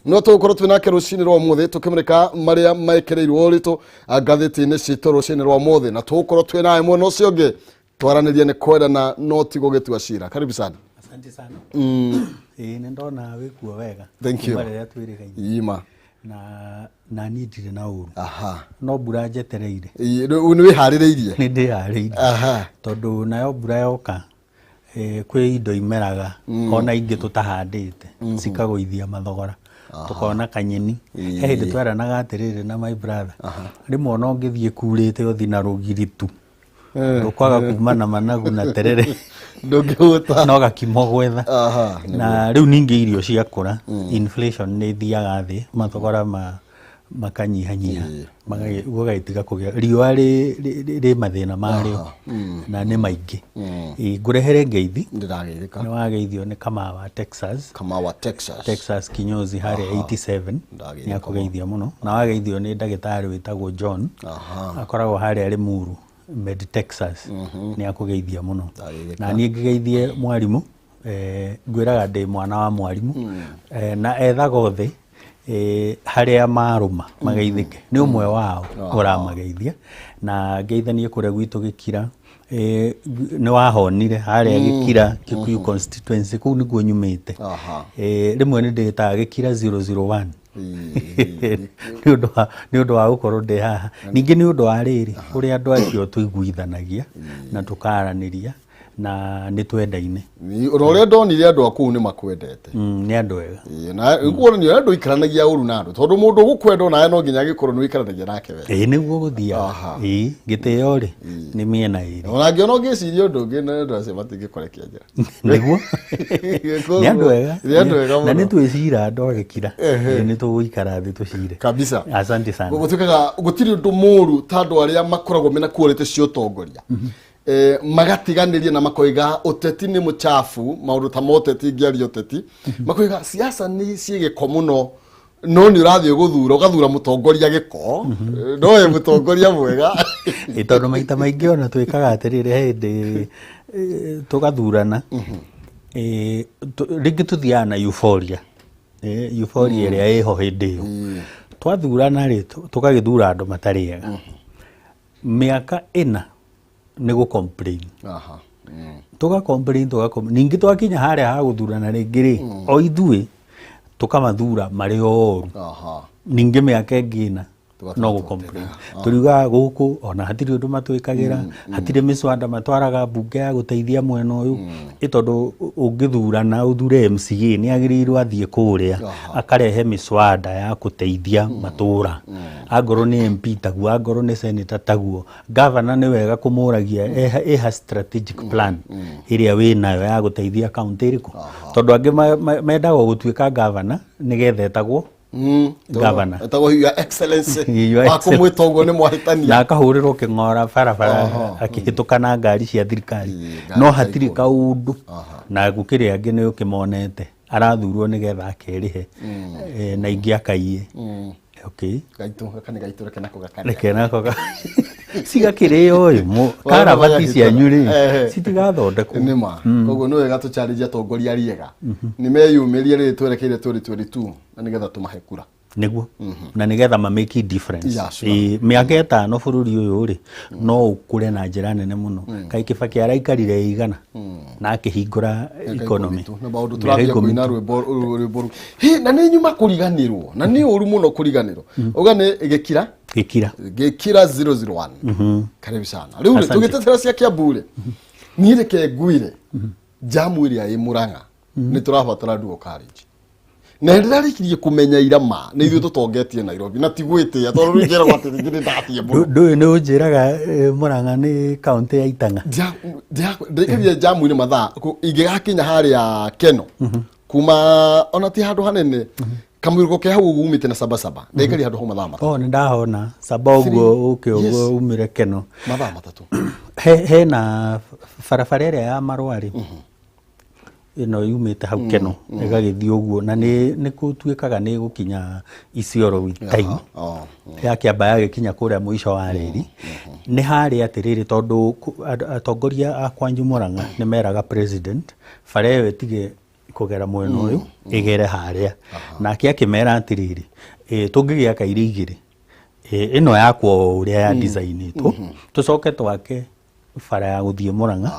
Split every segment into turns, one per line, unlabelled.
No tũgũkorwo twĩ nake rũcinĩ rwa ũmũthĩ tũkĩmũrĩka marĩa mekĩrĩirwo ũritũ ngathĩti-inĩ citũ rũcinĩ rwa ũmũthĩ, na tũgũkorwo twĩ naye mwena ũcio ũngĩ twaranĩrie nĩ kwendana no ti gũgĩtua cira. Karibu sana.
Asante sana. Ĩĩ, nĩ ndona wĩkuo wega.
Thank you.
Kuma rĩrĩa twĩrĩgaine.
Ima.
Na niĩ ndirĩ na ũru.
Aha.
No mbura njetereire.
Ĩ, rĩu nĩ wĩharĩrĩirie?
Nĩ ndĩharĩirie.
Aha.
Tondũ nayo mbura yoka, kwĩ indo imeraga ona ingĩ tũtahandĩte cikagũithia mathogora, tũkona kanyeni. He hĩndĩ tweranaga atĩrĩrĩ na my brother, rĩmwe ona ũngĩthiĩ kurĩte ũthi na rũgiri tu, ndũkwaga kuma na managu na terere.
Ndũngĩhũta.
No gakimo gwetha.
Aha.
Na rĩu ningĩ irio ciakũra, inflation nĩ ĩthiaga thĩ, mathogora ma makanyihanyiha, gũgagĩtiga kũgĩa riũa rĩ mathĩna marĩo na nĩ maingĩ. Ĩ, ngũrehere ngeithi.
Ndĩrageithĩka.
Nĩ wageithio nĩ Kamau wa Texas.
Kamau wa Texas.
Texas kinyozi harĩa 87.
Ndageithĩka.
Nĩ akũgeithia mũno, na wageithio nĩ ndagĩtarĩ wĩtagwo John.
Aha.
Akoragwo harĩa Limuru Med Texas, nĩ akũgeithia mũno.
Ndageithĩka.
Na niĩ ngĩgeithie mwarimũ, ngwĩraga ndĩ mwana wa mwarimũ, na ethaga othe, harĩa marũma mageithĩke, nĩ ũmwe wao ũramageithia. Na ngeithanie kũrĩa gwitũ Gĩkira, nĩ wahonire harĩa Gĩkira, Kikuyu constituency, kũu nĩkuo nyumĩte.
Aha.
Rĩmwe nĩ ndĩtaga Gĩkira 001 nĩ ũndũ wa gũkorwo ndĩ haha, ningĩ nĩ ũndũ wa rĩrĩ ũrĩa andũ acio tũiguithanagia na tũkaranĩria na nĩ twendaine.
Ona ũrĩa ndonire andũ a kũu nĩ makwendete.
Nĩ andũ ega.
Ĩ, na kuonania ũrĩa andũ ikaranagia ũru na andũ, tondũ mũndũ ũgũkwenda onawe no nginya agĩkorwo nĩ ũikaranagia nake wega.
Ĩĩ, nĩguo gũthiaga.
Aha.
Ĩĩ, gĩtĩo rĩ nĩ mĩena ĩrĩ.
Ona angĩona ũngĩciria ũndũ ũngĩ na andũ acio matingĩkũrekia njĩra.
Nĩguo, nĩ andũ ega.
Nĩ andũ ega
Na
mũno.
nĩ twĩcira andũ a Gĩkira. Ĩĩ, nĩ tũgũikara thĩ tũcire.
Kabisa.
Asante sana.
Gũtuĩkaga gũtirĩ ũndũ mũru ta andũ arĩa makoragwo mena quality cia ũtongoria, magatiganĩria na makoiga ũteti nĩ mũchafu, maũndũ ta ma ũteti, ngĩaria ũteti makoiga siasa nĩ ciĩ gĩko mũno, no nĩ ũrathiĩ gũthura ũgathura mũtongoria gĩko, no we mũtongoria mwega.
Ĩ, tondũ maita maingĩ ona twĩkaga atĩrĩrĩ, he hĩndĩ tũgathurana, rĩngĩ tũthiaga na euphoria, euphoria ĩrĩa ĩho hĩndĩ ĩyo. Twathurana rĩ, tũgagĩthura andũ matarĩ ega, mĩaka 4 nĩ gũ complain.
Aha.
Tũga complain, tũga complain, ningĩ twakinya harĩa ha gũthurana rĩngĩ rĩ, o ithuĩ tũkamathura marĩ oru.
Aha.
Ningĩ mĩaka ĩngĩ 4
Tũgatũra
no gũ complain, tũriugaga gũkũ ona hatirĩ ũndũ matwĩkagĩra, hatirĩ mĩswada matwaraga mbunge ya gũteithia mwena ũyũ. Ĩ tondũ ũngĩthurana ũthure MCA, nĩ agĩrĩirwo athiĩ kũrĩa akarehe mĩswada ya gũteithia matũra, angorwo nĩ MP taguo, angorwo nĩ senator taguo, governor nĩ wega kũmũragia ĩha strategic plan ĩrĩa wĩnayo ya gũteithia kaunti ĩrĩkũ, tondũ angĩ mendaga gũtuĩka governor nĩgetha etagwo governor.
Etagwo Your Excellency.
Your
Wa kũmwĩta ũguo nĩ mwahĩtania.
Na akahũrĩrwo kĩng'ora barabara akĩhĩtũka na ngari cia thirikari.
Ngari
No
cia
hatirĩ
ikũmi.
kaũndũ, na gũkĩrĩ angĩ nĩ ũkĩmonete arathurwo nĩgetha akerĩhe, na ingĩ akaiye. Okay.
Gaitũ gaka nĩ gaitũ, reke nako gakarĩa.
Reke nako cigakĩrĩo ĩ karabati cianyu rĩ citigathondekwo.
Nĩ ma koguo nĩ wega tũcarĩrie atongoria arĩa nĩ meyumĩrie rĩrĩ twerekeire 2022 na nĩgetha tũmahe kura.
Nĩguo, na nĩgetha ma make difference.
Yeah, sure.
Ĩ, mĩaka 5 bũrũri ũyũ rĩ no ũkũre na njĩra nene mũno. Kaĩ Kĩbakĩ araikarire 100 na akĩhingũra economy?
Na maũndũ
Mĩaka
tũrathiĩ
10
kũina
tu.
rwĩmbo rũu. Hĩ, na nĩ nyuma kũriganĩrwo, na nĩ ũru mũno kũriganĩrwo, uga nĩ gĩkira.
Gĩkira.
Gĩkira 001, karibu sana. Rĩu rĩ
Asante.
tũgĩtetera cia Kiambu rĩ, niĩ reke nguire jamu ĩrĩa ĩ Mũrang'a nĩ tũrabatara dual carriage, na ndĩrarĩkirie kũmenya ira ma nĩ ithuĩ tũtongetie Nairobi, na ti gwĩtĩa tondũ rĩu njĩragwo atĩ rĩngĩ nĩ ndathiĩ mũno.
Ndũĩ nĩ ũnjĩraga, Mũrang'a nĩ kaũntĩ ya Itang'a.
Ndaikarire jamu-inĩ mathaa ingĩgakinya harĩa Keno kuma ona ti handũ hanene kamũirũko ke hau ũguo umĩte na Sabasaba, ndaikarire handũ hau mathaa 3.
O nĩ ndahona Saba ũguo ũke ũguo umire Keno.
Mathaa 3.
Hena barabara ĩrĩa ya Marũa rĩ, ĩno yumĩte hau Keno ĩgagĩthiĩ ũguo, na nĩ gũtuĩkaga nĩ ĩgũkinya Isiolo with time.
Oh.
Yakĩamba yagĩkinya kũrĩa mũico wa reri nĩ harĩa atĩrĩrĩ, tondũ atongoria a kwanyu Mũrang'a nĩ meraga president bara ĩyo ĩtige. Kũgera mwena ũyũ ĩgere harĩa. Nake akĩmera atĩrĩrĩ, tũngĩgĩaka irĩ igĩrĩ, ĩno yakwo o ũrĩa ya designĩtwo, tũcoke twake bara ya gũthiĩ Mũrang'a,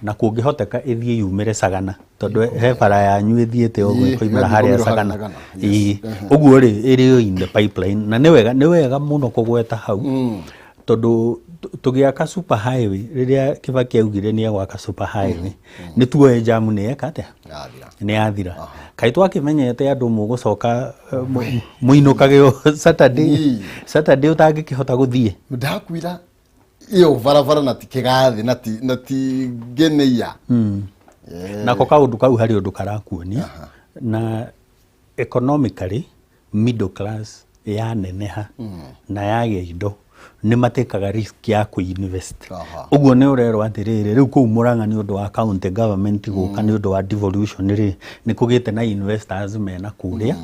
na kũngĩhoteka ĩthiĩ yumĩre Sagana, tondũ he bara yanyu ĩthiĩte ũguo ĩkoimĩra
ĩgathiĩ
harĩa
kũmĩra harĩa
Sagana.
Sagana,
Ĩĩ. Ũguo rĩ, ĩrĩ in the pipeline, na nĩ wega mũno kũgweta hau, tondũ tũgĩaka super highway, rĩrĩa Kibaki augire nĩ egwaka super highway, nĩ tuoe jamu nĩ eka atĩa?
Yathira.
Nĩ yathira. Kaĩ twakĩmenyete andũ mũgũcoka mũinũkage o Saturday, Saturday ũtangĩkĩhota gũthiĩ.
Ndakwira ĩyo barabara na ti kĩgathĩ na ti ngeneia.
Nako kaũndũ kau harĩ ũndũ karakuonia na economically middle class yaneneha na yagĩa indo, nĩ matĩkaga risk ya kũ-invest. Ũguo nĩ ũrerwo atĩrĩrĩ, rĩu kũu Mũrang'a, nĩ ũndũ wa county government gũka, nĩ ũndũ wa devolution rĩ, nĩ kũgĩte na investors mena kũrĩa,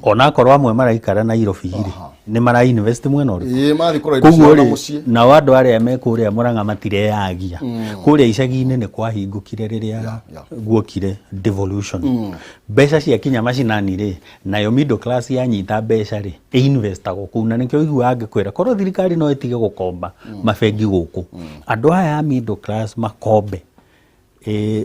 onakorwo amwe maraikara Nairobi rĩ, nĩ mara invest mwena ũrĩkũ?
Ĩĩ, mathiĩ kũrora indo
Koguo
ciao na
rĩ,
mũciĩ.
Nao andũ arĩa me kũrĩa Mũrang'a matireyagia. Kũrĩa icagi-inĩ nĩ kwahingũkire rĩrĩa guokire devolution, mbeca ciakinya macinani rĩ, nayo middle class yanyita mbeca rĩ, ĩinvestagwo kũu. Na nĩkĩo ũiguaga ngĩkwĩra korwo thirikari no ĩtige gũkomba mabengi gũkũ, andũ aya a middle class makombe, nĩ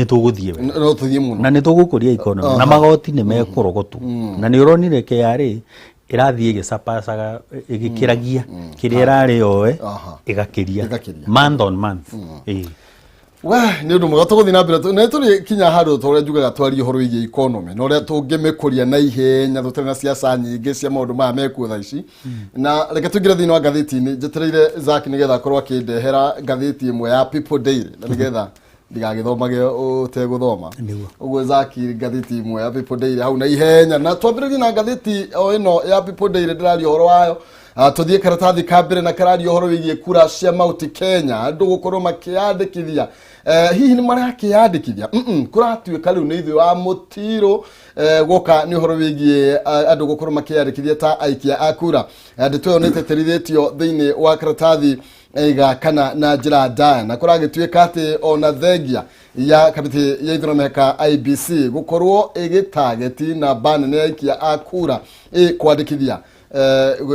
tũgũthiĩ wega.
No tũthiĩ mũno.
Na nĩ tũgũkũria economy na magoti nĩ mekũrogotwo, na nĩ ũronire KRA ĩrathiĩ ĩgĩcapacaga, ĩgĩkĩragia kĩrĩa ĩrarĩ yoe, ĩgakĩria
Ĩgakĩria.
month on month. Ĩĩ.
We nĩ ũndũ mwega tũgũthiĩ na mbere na tũrĩ kinya handũ ta ũrĩa njugaga twarie ũhoro wĩgiĩ economy na ũrĩa tũngĩmĩkũria na ihenya tũtarĩ na ciaca nyingĩ cia maũndũ maya mekuo thaa ici. Na reke tũingĩre thĩinĩ wa ngathĩti-inĩ. Njetereire Zack nĩgetha akorwo akĩndehera ngathĩti ĩmwe ya People Daily, na nĩgetha ndigagĩthomage ũtegũthoma.
Nĩguo.
Ũguo Zack, ngathĩti ĩmwe ya People Daily hau na ihenya, na twambĩrĩrie na ngathĩti o ĩno ya People Daily ndĩraria ũhoro wayo. Tũthiĩ karatathi ka mbere, na kararia ũhoro wĩgiĩ kura cia Mount Kenya, andũ gũkorwo makĩyandĩkithia. Hihi nĩ marakĩyandĩkithia? Kũratuĩka rĩu nĩ ithuĩ wa mũtirũ. Guoka nĩ ũhoro wĩgiĩ andũ gũkorwo makĩyandĩkithia ta aikia a kura. Ndeto ĩyo nĩ ĩtĩtĩrithĩtio thĩinĩ wa karatathi ga kana na njĩra ndaya, na kũragĩtuĩka atĩ ona thengia ya kamĩtĩ ya ithurano mĩhaka IEBC gũkorwo ĩgĩtageti namba nene ya aikia a kura ĩ kwandĩkithia,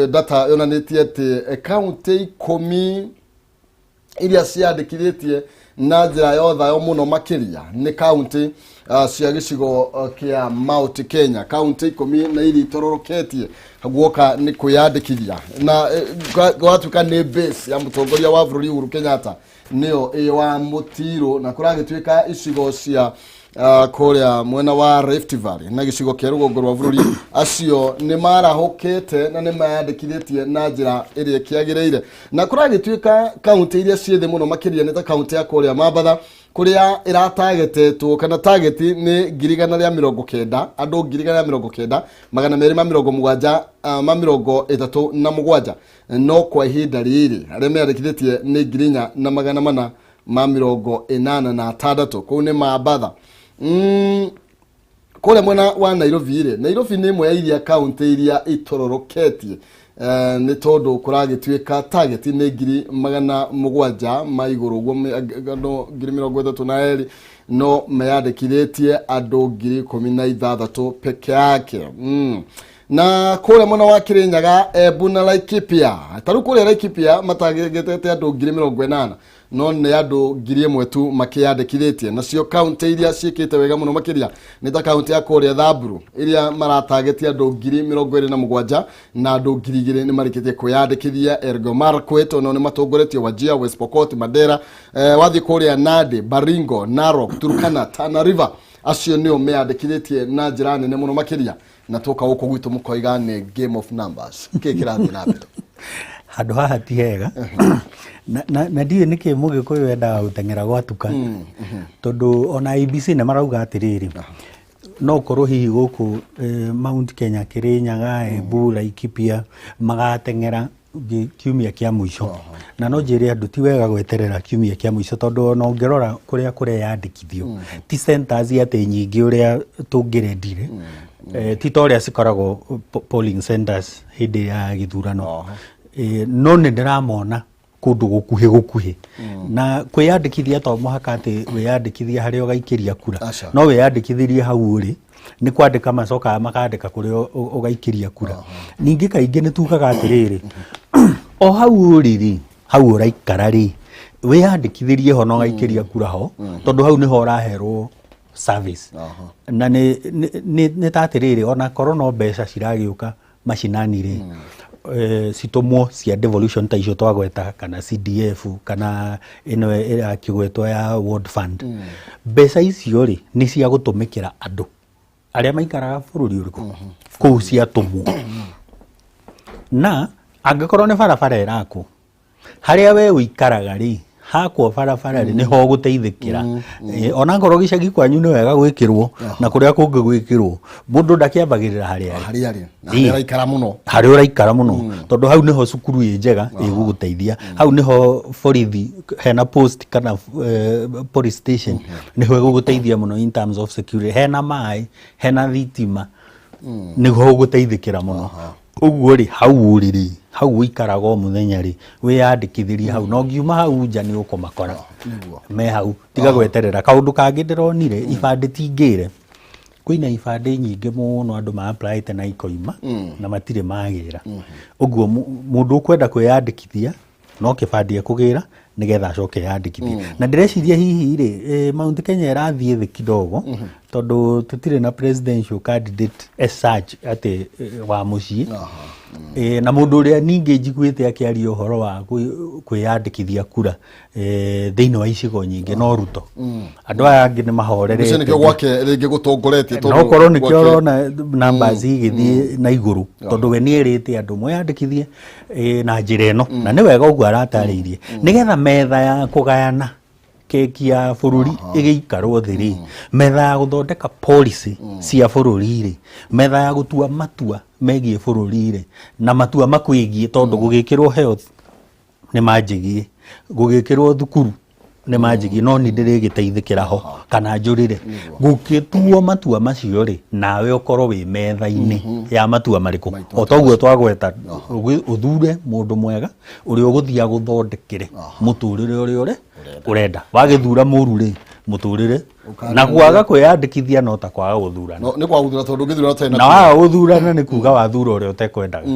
data yonanĩtie atĩ kaunti 10 iria ciandĩkithĩtie na njĩra ya ũthayo mũno makĩria nĩ kaunti cia gĩcigo kĩa Mount Kenya, kaunti 10 na iria itororoketie guoka nĩ kwĩyandĩkithia, na gwatuĩka nĩ base ya mũtongoria wa bũrũri Uhuru Kenyatta nĩyo ĩ wa mũtirũ. Na kũragĩtuĩka icigo cia kũrĩa mwena wa Rift Valley na gĩcigo kĩa rũgongo rwa bũrũri, acio nĩ marahũkĩte na nĩ mayandĩkithĩtie na njĩra ĩrĩa ĩkĩagĩrĩire. Na kũragĩtuĩka kaunti iria ciĩ thĩ mũno makĩria nĩ ta kaunti ya kũrĩa Mambatha, kũrĩa ĩratagetetwo kana tageti nĩ 190,000, andũ 190,270 ma 37, no kwa ihinda rĩrĩ arĩa meyandĩkithĩtie nĩ 4,486. Kũu nĩ Mambatha. Kũrĩa mwena wa Nairobi rĩ, Nairobi nĩ ĩmwe ya iria kaunti iria itororoketie, nĩ tondũ kũragĩtuĩka target nĩ 700,000 ma igũrũ ũguo, andũ 32,000, no meyandĩkithĩtie andũ 16,000 peke yake. Na kũrĩa mwena wa Kirinyaga, Embu na Laikipia, ta rĩu kũrĩa Laikipia matagĩtete andũ 80,000, no nĩ andũ 1,000 tu makĩyandĩkithĩtie. Nacio kaunti iria ciĩkĩte wega mũno makĩria nĩ ta kaunti ya kũrĩa Thamburu, iria maratagetie andũ 27,000, na andũ 2,000 nĩ marĩkĩtie kwĩyandĩkithia. Elgeyo Marakwet onao nĩ matongoretie, Wajir, West Pokot, Mandera. Wathiĩ kũrĩa Nandi, Baringo, Narok, Turkana, Tana River, acio nĩo meyandĩkithĩtie na njĩra nene mũno makĩria. Na tũka gũkũ gwitũ mũkoiga nĩ game of numbers. Kĩ kĩrathiĩ na mbere?
Handũ haha ti hega, na ndiũĩ nĩkĩ mũgĩkũyũ endaga gũteng'era gwatuka, tondũ ona IEBC nĩ marauga atĩrĩrĩ, no ũkorwo hihi gũkũ Mount Kenya, Kirinyaga, Embu, Laikipia magateng'era kiumia kĩa mũico. Na no njĩre andũ ti wega gweterera kiumia kĩa mũico, tondũ ona ũngĩrora kũrĩa kũreyandĩkithio ti centers atĩ nyingĩ ũrĩa tũngĩrendire, ti ta ũrĩa cikoragwo polling centers hĩndĩ ya gĩthurano. No nĩ ndĩramona. Kũndũ gũkuhĩ gũkuhĩ na kwĩyandĩkithia, to mũhaka atĩ wĩyandĩkithie harĩa ũgaikĩria kura.
Aca.
No wĩyandĩkithirie hau ũrĩ, nĩ kwandĩka macokaga makandĩka kũrĩa ũgaikĩria kura. Ningĩ kaingĩ nĩ tugaga atĩrĩrĩ, o hau ũrĩ rĩ, hau ũraikara rĩ, wĩyandĩkithĩrie ho na ũgaikĩria kura ho, tondũ hau nĩho ũraherwo service. Na nĩ ta atĩrĩrĩ, ona korwo no mbeca ciragĩũka macinani rĩ, citũmwo cia devolution ta icio twagweta, kana CDF, kana ĩno ĩrakĩgwetwo ya ward fund, mbeca icio rĩ, nĩ cia gũtũmĩkĩra andũ arĩa maikaraga bũrũri ũrĩkũ kũu ciatũmwo. Na angĩkorwo nĩ barabara ĩrakwo harĩa we ũikaraga rĩ, hakwo barabara rĩ, nĩho ũgũteithĩkĩra. Onakorwo gĩcagi kwanyu nĩ wega gwĩkĩrwo na kũrĩa kũngĩ gwĩkĩrwo, mũndũ ndakĩambagĩrĩra harĩa arĩ.
Harĩa arĩ na harĩa araikara mũno.
Harĩa ũraikara mũno, tondũ hau nĩho cukuru ĩ njega ĩgũgũteithia, hau nĩho borithi hena post kana police station nĩho ĩgũgũteithia mũno in terms of security, hena maĩ, hena thitima, nĩho ũgũteithĩkĩra mũno. Ũguo rĩ, hau ũrĩ rĩ, hau ũikaraga o mũthenya rĩ, wĩyandĩkithĩrie hau, na ũngiuma hau nja nĩ ũkũmakora me hau. Tiga gweterera. Kaũndũ kangĩ ndĩronire, ibandĩ ti ngĩre, kwĩna ibandĩ nyingĩ mũno andũ ma-applyĩte na ikoima na matirĩ magĩra. Ũguo mũndũ ũkwenda kwĩyandĩkithia no kĩbandĩ ekũgĩra nĩgetha acoke eyandĩkithie. Na ndĩreciria hihi rĩ, Mount Kenya ĩrathiĩ thĩ kidogo tondũ tũtirĩ na presidential candidate as such atĩ wa mũciĩ. Na mũndũ ũrĩa ningĩ njiguĩte akĩaria ũhoro wa kwĩyandĩkithia kura thĩinĩ wa icigo nyingĩ no Ruto. Andũ aya angĩ nĩ mahorerete.
Ũcio nĩkĩo gwake rĩngĩ gũtongoretie.
No korwo nĩkĩo ũrona numbers igĩthiĩ na igũrũ, tondũ we nĩ erĩte andũ mwĩyandĩkithie na njĩra ĩno, na nĩ wega ũguo aratarĩirie, nĩgetha metha ya kũgayana keki ya bũrũri ĩgĩikarwo thĩ rĩ, metha ya gũthondeka policy cia bũrũri rĩ, metha ya gũtua matua megiĩ bũrũri rĩ, na matua makwĩgiĩ, tondũ gũgĩkĩrwo health nĩ manjĩgie, gũgĩkĩrwo thukuru nĩ manjĩgie, no nĩ ndĩrĩgĩteithĩkĩra ho kana njũrĩre. Gũgĩtuo matua macio rĩ, nawe ũkorwo wĩ metha-inĩ ya matua marĩkũ, o toguo twagweta, ũthure mũndũ mwega ũrĩa ũgũthiĩ agũthondekere mũtũrĩre ũrĩa ũrenda. Wagĩthura mũru rĩ, mũtũrĩre na kwaga kwĩyandĩkithia no ta kwaga gũthurana.
No nĩ kwaga gũthura, tondũ ũngĩthura ũtarĩ
na na waga gũthurana nĩ kuga wathura ũrĩa ũtekwendaga.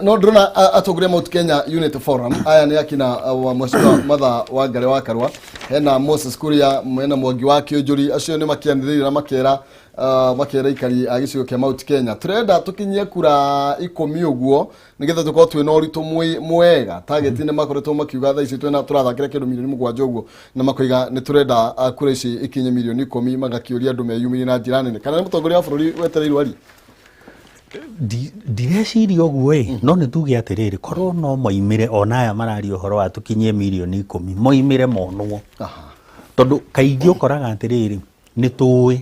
No ndĩrona atongoria Mount Kenya Unity Forum aya nĩ akina wa Mheshimiwa Martha Wangari wa Karua, hena Moses Kuria, hena Mwangi wa Kĩũnjũri. Acio nĩ makĩanĩrĩire na makera aikari a gĩcigo kĩa Mount Kenya, tũrenda tũkinyie kura 10 ũguo nĩgetha tũkorwo twĩna ũritũ mwega. Target nĩ makoretwo makiuga thaa ici twĩna tũrathakĩra kĩndũ mirioni 7 ũguo, na makoiga nĩ tũrenda kura ici ikinye mirioni 10, magakĩũria andũ meyumĩrie na njĩra nene. Kana nĩ mũtongoria wa bũrũri wetereirwo arie?
Ndireciria ũguo ĩ, no nĩ tuge atĩrĩrĩ, korwo no moimĩre, ona aya mararia ũhoro wa tũkinyie mirioni 10, moimĩre monwo, tondũ kaingĩ ũkoraga atĩrĩrĩ, nĩ tũĩ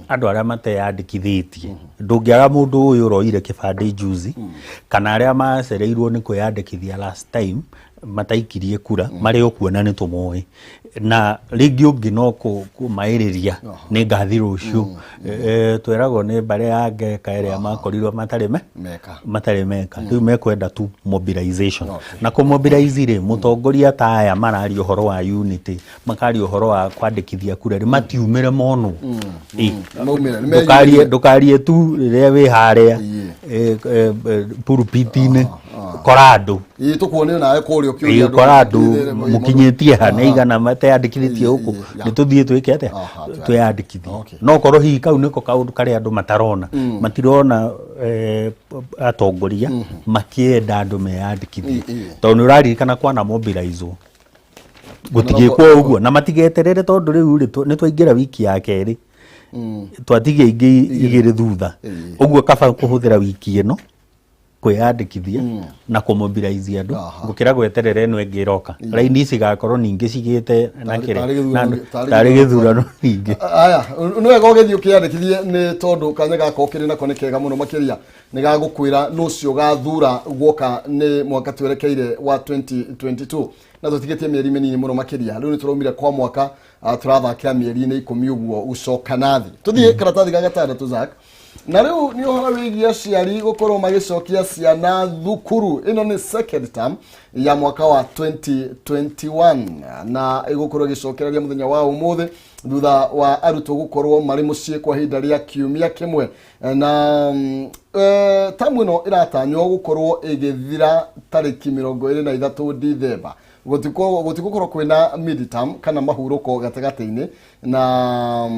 andũ arĩa mateyandĩkithĩtie. Ndũngĩaga mũndũ ũyũ ũroire kĩbandĩ juzi, kana arĩa macereirwo nĩ kwĩyandĩkithia last time mataikirie kura, marĩa ũkuona nĩ tũmoĩ. Na rĩngĩ ũngĩ no kũmaĩrĩria nĩ ngathi rũciũ. Tweragwo nĩ mbarĩ ya Ngeka ĩrĩa makorirwo matarĩ me
Meka.
Matarĩ meka. Rĩu mekwenda tu mobilization, na kũmobilize rĩ, mũtongoria ta aya mararia ũhoro wa unity, makaria ũhoro wa kwandĩkithia kura rĩ, matiumĩre monwo. Ĩ.
Maumĩre, nĩ
ndũkarie ndũkarie tu rĩrĩa wĩ harĩa pulpit-inĩ, kora andũ.
Ĩ, tũkuonio nawe kũrĩa ũkĩũria
Ĩ, kora andũ mũkinyĩtie ha, nĩ igana mateyandĩkithĩtie gũkũ, nĩ tũthiĩ twĩke atĩa? Twĩyandĩkithie. No korwo hihi kau nĩko kaũndũ karĩa andũ matarona, matirona atongoria makĩenda andũ meyandĩkithie, tondũ nĩ ũraririkana kwana mobilizwo gũtigĩkwo ũguo, na matigeterere, tondũ rĩu rĩ, nĩ twaingĩra wiki ya kerĩ, twatigia ingĩ igĩrĩ thutha. Ũguo kaba kũhũthĩra wiki ĩno kwĩyandĩkithia na kũmobilize andũ gũkĩra gweterera ĩno ĩngĩ ĩroka, raini cigakorwo ningĩ cigĩte na
Tarĩ-
kĩrĩa
tarĩ gĩthurano tarĩ
tarĩ
gĩthurano
gĩthurano ningĩ.
Aya nĩ wega ũgĩthiĩ ũkĩyandĩkithie, nĩ tondũ kanya gaka ũkĩrĩ nako nĩ kega mũno makĩria, nĩ gagũkwĩra nũ ũcio ũgathura guoka nĩ mwaka twerekeire wa 2022, na tũtigĩtie mĩeri mĩnini mũno makĩria. Rĩu nĩ tũraumire kwa mwaka, tũrathakĩra mĩeri-inĩ 10 ũguo gũcoka nathi. Tũthiĩ karatathi ga gatandatũ, Zack. Na rĩu nĩ ũhoro wĩgiĩ aciari gũkorwo magĩcokia ciana thukuru. Ĩno nĩ second term ya mwaka wa 2021 na ĩgũkorwo ĩgĩcokereria mũthenya wa ũmũthĩ thutha wa arutwo gũkorwo marĩ mũciĩ kwa ihinda rĩa kiumia kĩmwe. Na tamu ĩno ĩratanywo gũkorwo ĩgĩthira tarĩki 23 Dithemba. Gũtigũkorwo kwĩna midterm kana mahurũko gatagatĩ-inĩ, na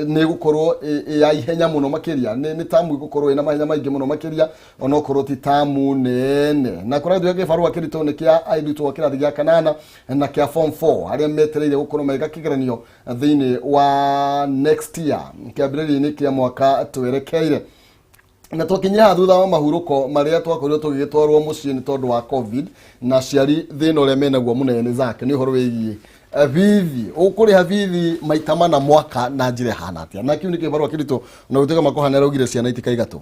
nĩ ĩgũkorwo ĩ ya ihenya mũno makĩria. Nĩ tamu ĩgũkorwo ĩna mahenya maingĩ mũno makĩria, onokorwo ti tamu nene. Na kũratuĩka kĩbarũa kĩritũ nĩ kĩa arutwo a kĩrathi gĩa kanana na kĩa form 4 arĩa metereire gũkorwo magĩka kĩgeranio thĩinĩ wa next year, kĩambĩrĩria-inĩ kĩa mwaka twerekeire. Na twakinyire haha thutha wa mahurũko marĩa twakorirwo tũgĩgĩtwarwo mũciĩ nĩ tondũ wa COVID. Na aciari thĩna ũrĩa menaguo mũnene zake nĩ ũhoro wĩgiĩ bithi. Ũkũrĩha bithi maita mana mwaka na njĩra ĩhana atĩa? Na kĩu nĩ kĩbarũa kĩritũ, na gũtuĩka Makũha nĩ araugire ciana itikaingatwo.